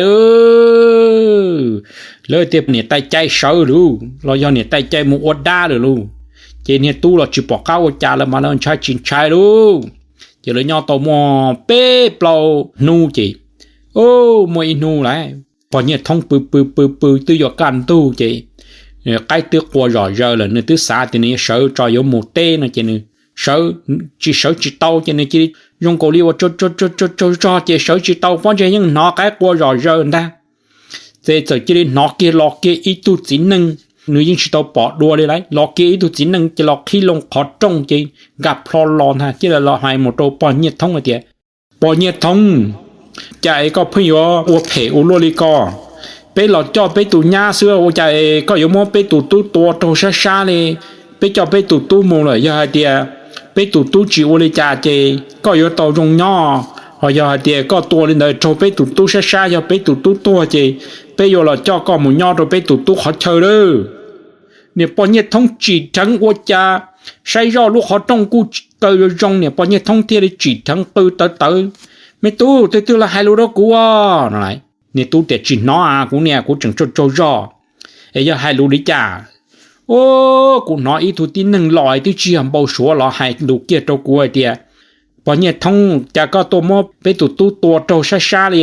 Lawv tias niam tais cai sawv lawm los yog niam tais cai mus ua dab lawm lauj. Ces niag tub los tsis pom qab ua cas lawm mas lawv ntshai tsis ntshai lauj. Ces lawv nyob tau muaj peb plaub hnub ces, muaj ib hnub lawm, pog Nyiaj Thoob pw pw pw pw twb yuav kaj ntug ces qaib twb qua zom zaws lawm, nws twb xav tias nws yuav sawv tso yuav mus teb no ces nws sawv tsis sawv tsis tau ces nws cia li zoo nkaus li uas tsaug tsaug zog ces sawv tsis tau, pob ntseg yeej hnov qaib qua zom zaws ntag. Ces txawm cia li hnov kiag los kiag ib tug txiv neej, nws yeej tsis tau pom dua li lauj, los kiag ib tug txiv neej ces los qhib loo qhov rooj ces nkag plho los ntag, cia li los hais mus rau pog Nyiaj Thoob hais tias, pog Nyiaj Thoob, cas es koj pheej yuav ua phem ua luaj li ko? Peb los coj peb tus nyab xwb ua cas es koj yuav muab peb tus tub tua raug sab sab li? Peb coj peb tus tub mus lawm, yog hais tias peb tus tub tsis ua li cas ces koj yuav tau zoo nyob, ho yog hais tias koj tua li ntawd raug peb tus tub sab sab, yog peb tus tub tuag ces peb yuav los coj koj mus nyob rau peb tus tub qhov chaw lawm. Niam pog Nyiaj Thoob tsim dheev ua cas saib zoj lub qhov rooj kuj kaw zoo zoo, niam pog Nyiaj Thoob thiaj li tsim dheev qw tawv tawv, me tub, twg twg los hais lus rau kuv no lauj? Niag tub tias tsis hnov a, kuv niam kuv tseem tsaug tsaug zog. Es yog hais lus li cas? Kuv hnov ib tug tib neeg los twb tsis yog npau suav los hais lus kiag rau kuv hais tias, pog Nyiaj Thoob, cas koj tuaj muab peb tus tub tua raug sab sab li,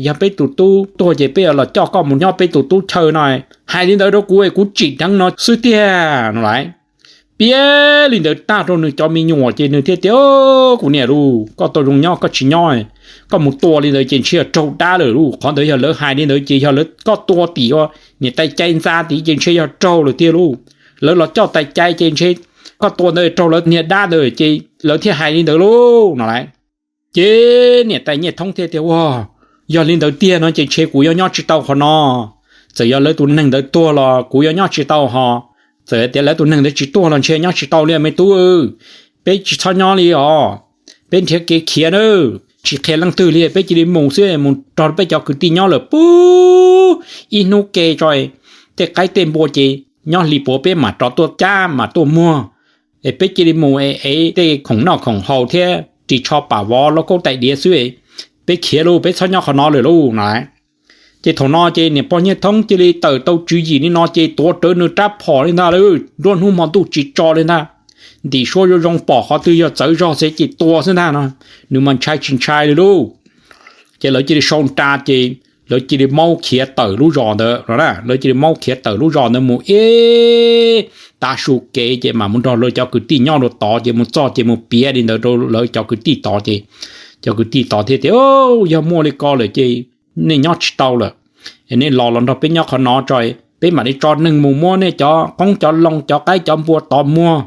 yog peb tus tub tuag ces peb yuav los coj koj mus nyob peb tus tub chaw no. Hais li ntawd rau kuv es kuv tsim dheev no xwb tiag no lauj. Piav li ntawd tag rau nws cov me nyuam ces nws thiaj tias, kuv niam lauj, koj tau zoo nyob koj tsis nyob, koj mus tua li ntawd ces ntshe yog raug dab lawm lauj. Qhov ntawd yog lawv hais li ntawd ces yog lawv, koj tua tim niam tais cai ntxa tid ces ntshe yog raug lawm tiag lauj. Lawv los coj tais cai ces ntshe koj tua ntawd raug lawv niag dab ntawd ces lawv thiaj hais li ntawd lauj no lauj. Ces niam tais Nyiaj Thoob thiaj tias, ua, yog li ntawd tiag no ces ntshe kuv yuav nyob tsis tau qhov no. Txawm yog lawv tus neeg ntawd tuag los kuv yuav nyob tsis tau ho, txawm tias lawv tus neeg ntawd tsis tuag los ntshe nyob tsis tau li me tub. Peb tsis txhob nyob li os, peb nrhiav kev khiav nawb, tsis qhia leej twg li, peb cia li mus xwb, mus nrog peb cov kwv tij nyob lawm puag ib hnub ke tso, tej qaib tej npua ces nyob hli puav peb mam rov tuaj cab mam tuaj muag. Es peb cia li mus es tej khoom noj khoom haus thiab ris tsho pam vov lauj kaub tais diav xwb, peb khiav lauj, peb txhob nyob qhov no lawm lauj no lauj. Ces thaum no ces niam pog Nyiaj Thoob cia li tawm tau tswv yim li no ces tuav rawv nws rab phom li ntag lauj, nruab hnub hmo ntuj tsis tso li ntag. Ntim suab zoo zoo pom qhov twg yog txawv zog xwb ces tua xwb ntag no, nws mas ntshai tsis ntshai li lauj. Ces lawv cia li sau nra ces lawv cia li maub khiav tawm lub zos ntawd, lawv cia li maub khiav tawm lub zos ntawd mus ib tav su kev ces mam mus nrog lawv cov kwv tij nyob rau tod ces mus txog ces mus piav li ntawd rau lawv cov kwv tij tod ces cov kwv tij tod thiaj tias, yog muaj li ko lawm ces nej nyob tsis tau lawm. Nej los los nrog peb nyob qhov no tso, peb mam li tso neeg mus muab nej cov qoob cov loo cov qaib cov npua tod muag.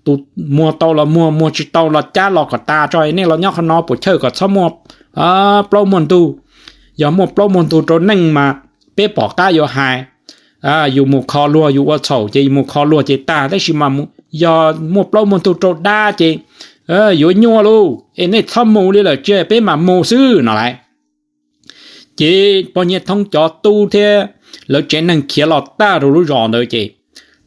Tus muag tau los muag, muag tsis tau los cab los kom tas tso, nej los nyob qhov no puas chawj kom txhob muaj plaub muaj ntug. Yog muaj plaub muaj ntug rau neej mas peb pom qab yuav hais, yus mus kho luag yus ua txhaum ces yus mus kho luag ces tag, tab sis mas yog muaj plaub muaj ntug rau dab ces yuav nyuaj lauj, es nej txhob mus li lawm tso, peb mam mus xwb no lauj. Ces pog Nyiaj Thoob cov tub thiab lawv tsev neeg khiav los tag rau lub zos ntawd ces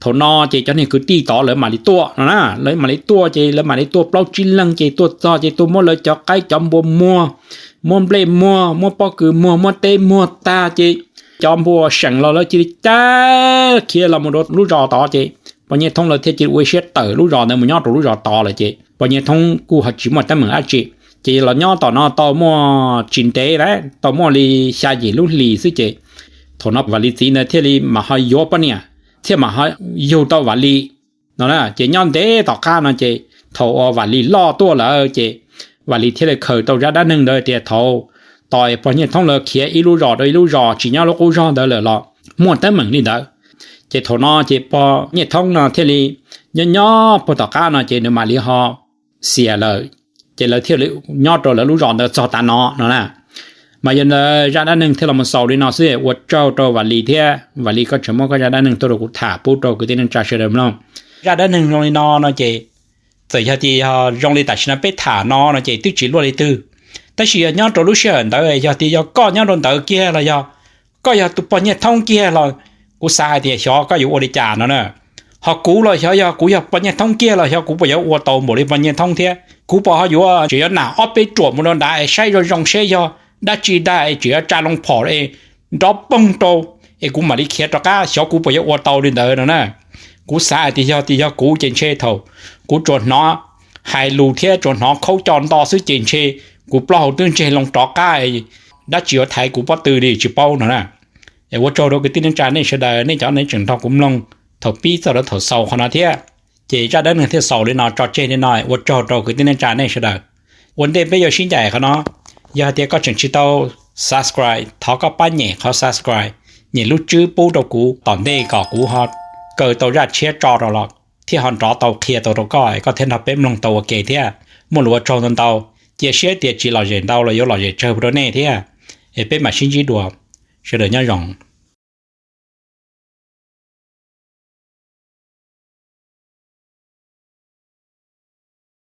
thaum no ces cov niag kwv tij tod lawv mam li tuaj no na, lawv mam li tuaj ces lawv mam li tuaj plaub tsib leeg ces tuaj txog ces tuaj muab lawv cov qaib cov npua muag, muab nplej muag, muab pob kws muag, muab teb muag tag ces cov npua seem los lawv cia li cav khiav los mus rau lub zos tod ces pog Nyiaj Thoob lawv thiaj cia li ua siab tawm lub zos ntawd mus nyob rau lub zos tod lawm ces pog Nyiaj Thoob kuj ho tsis muaj teeb meem dab tsi. Ces los nyob tom no tau muaj tsis ntev lawm, tau muaj li xya yim lub hlis xwb ces thaum no Vam Lis txiv ntawd thiaj li mam ho yuav poj niam, thiaj mam ho yug tau Vam Lis no. Ces nyob ntev tom qab no ces thaum uas Vam Lis loj tuaj lawm ces Vam Lis thiaj li khaws tau zaj dab neeg ntawd tias thaum tos pog Nyiaj Thoob lawv khiav ib lub zos rau ib lub zos tsis nyob lub qub zog ntawd lawm los muaj teeb meem li ntawd. Ces thaum no ces pog Nyiaj Thoob no thiaj li nyob nyob puag tom qab no ces nws mam li ho xiam lawm, ces lawv thiaj li nyob rau lawv lub zos ntawd txog tav no no na. Mas yog ntawd zaj dab neeg thiaj los mus xaus li no xwb, ua tsaug rau Vam Lis thiab. Vam Lis, koj tseem muab koj zaj dab neeg tuaj rau kuv tham pub rau kwv tij neej tsa sawv daws mloog. Zaj dab neeg zoo li no no ces txawm yog tias yog zoo li tam sim no peb tham no no ces twb tsis luaj li twg, tab sis yog nyob rau lub sij hawm ntawd yog tias yog koj nyob rau ntawd kiag los yog koj yog tus pog Nyiaj Thoob kiag los kuv xav hais tias xyov koj yuav ua li cas no na. Ho kuv los xyov yog kuv yog pog Nyiaj Thoob kiag los xyov kuv puas yuav ua tau npaum li pog Nyiaj Thoob thiab, kuv puas ho yuav tseem yuav nam ob peb ruam mus rau nrad es saib zoo zoo seb yog dab tsi dag es tseem yuav tsa loo phom es nrov poog rau es kuv mam li khiav rov qab, xyov kuv puas yuav ua tau li ntawd no na. Kuv xav hais tias yog tias yog kuv ces ntshe thaum kuv tsuas hnov hais lus thiab tsuas hnov khaub co nto xwb ces ntshe kuv plaub hau twb ntseg loo rov qab, dab tsi yuav thaiv kuv pob tw li tsis paub no na. Es ua tsaug rau kwv tij neej tsa nej sawv daws, nej cov nej tseem nrog kuv mloog thaum pib txog rau thaum xaus qhov no thiab. Ces zaj dab neeg thiaj xaus li no tso tseg li no, ua tsaug rau kwv tij neej tsa nej sawv daws. Ua ntej peb yuav sib ncaim qhov no, yog hais tias koj tseem tsis tau subscribe, thov koj pab nyem qhov subscribe, nyem lub tswb pub rau kuv tom ntej kom kuv ho kaw tau zaj tshiab tso rau los thiaj ho nrov tau qhia tau rau koj, koj thiaj nrog peb mloog tau ua ke thiab. Muaj lus ua tsaug ntau ntau, cia siab tias tsis lom zem ntau los yuav lom zem tsawg rau nej thiab. Es peb mam sib ntsib dua, sawv daws nyob zoo.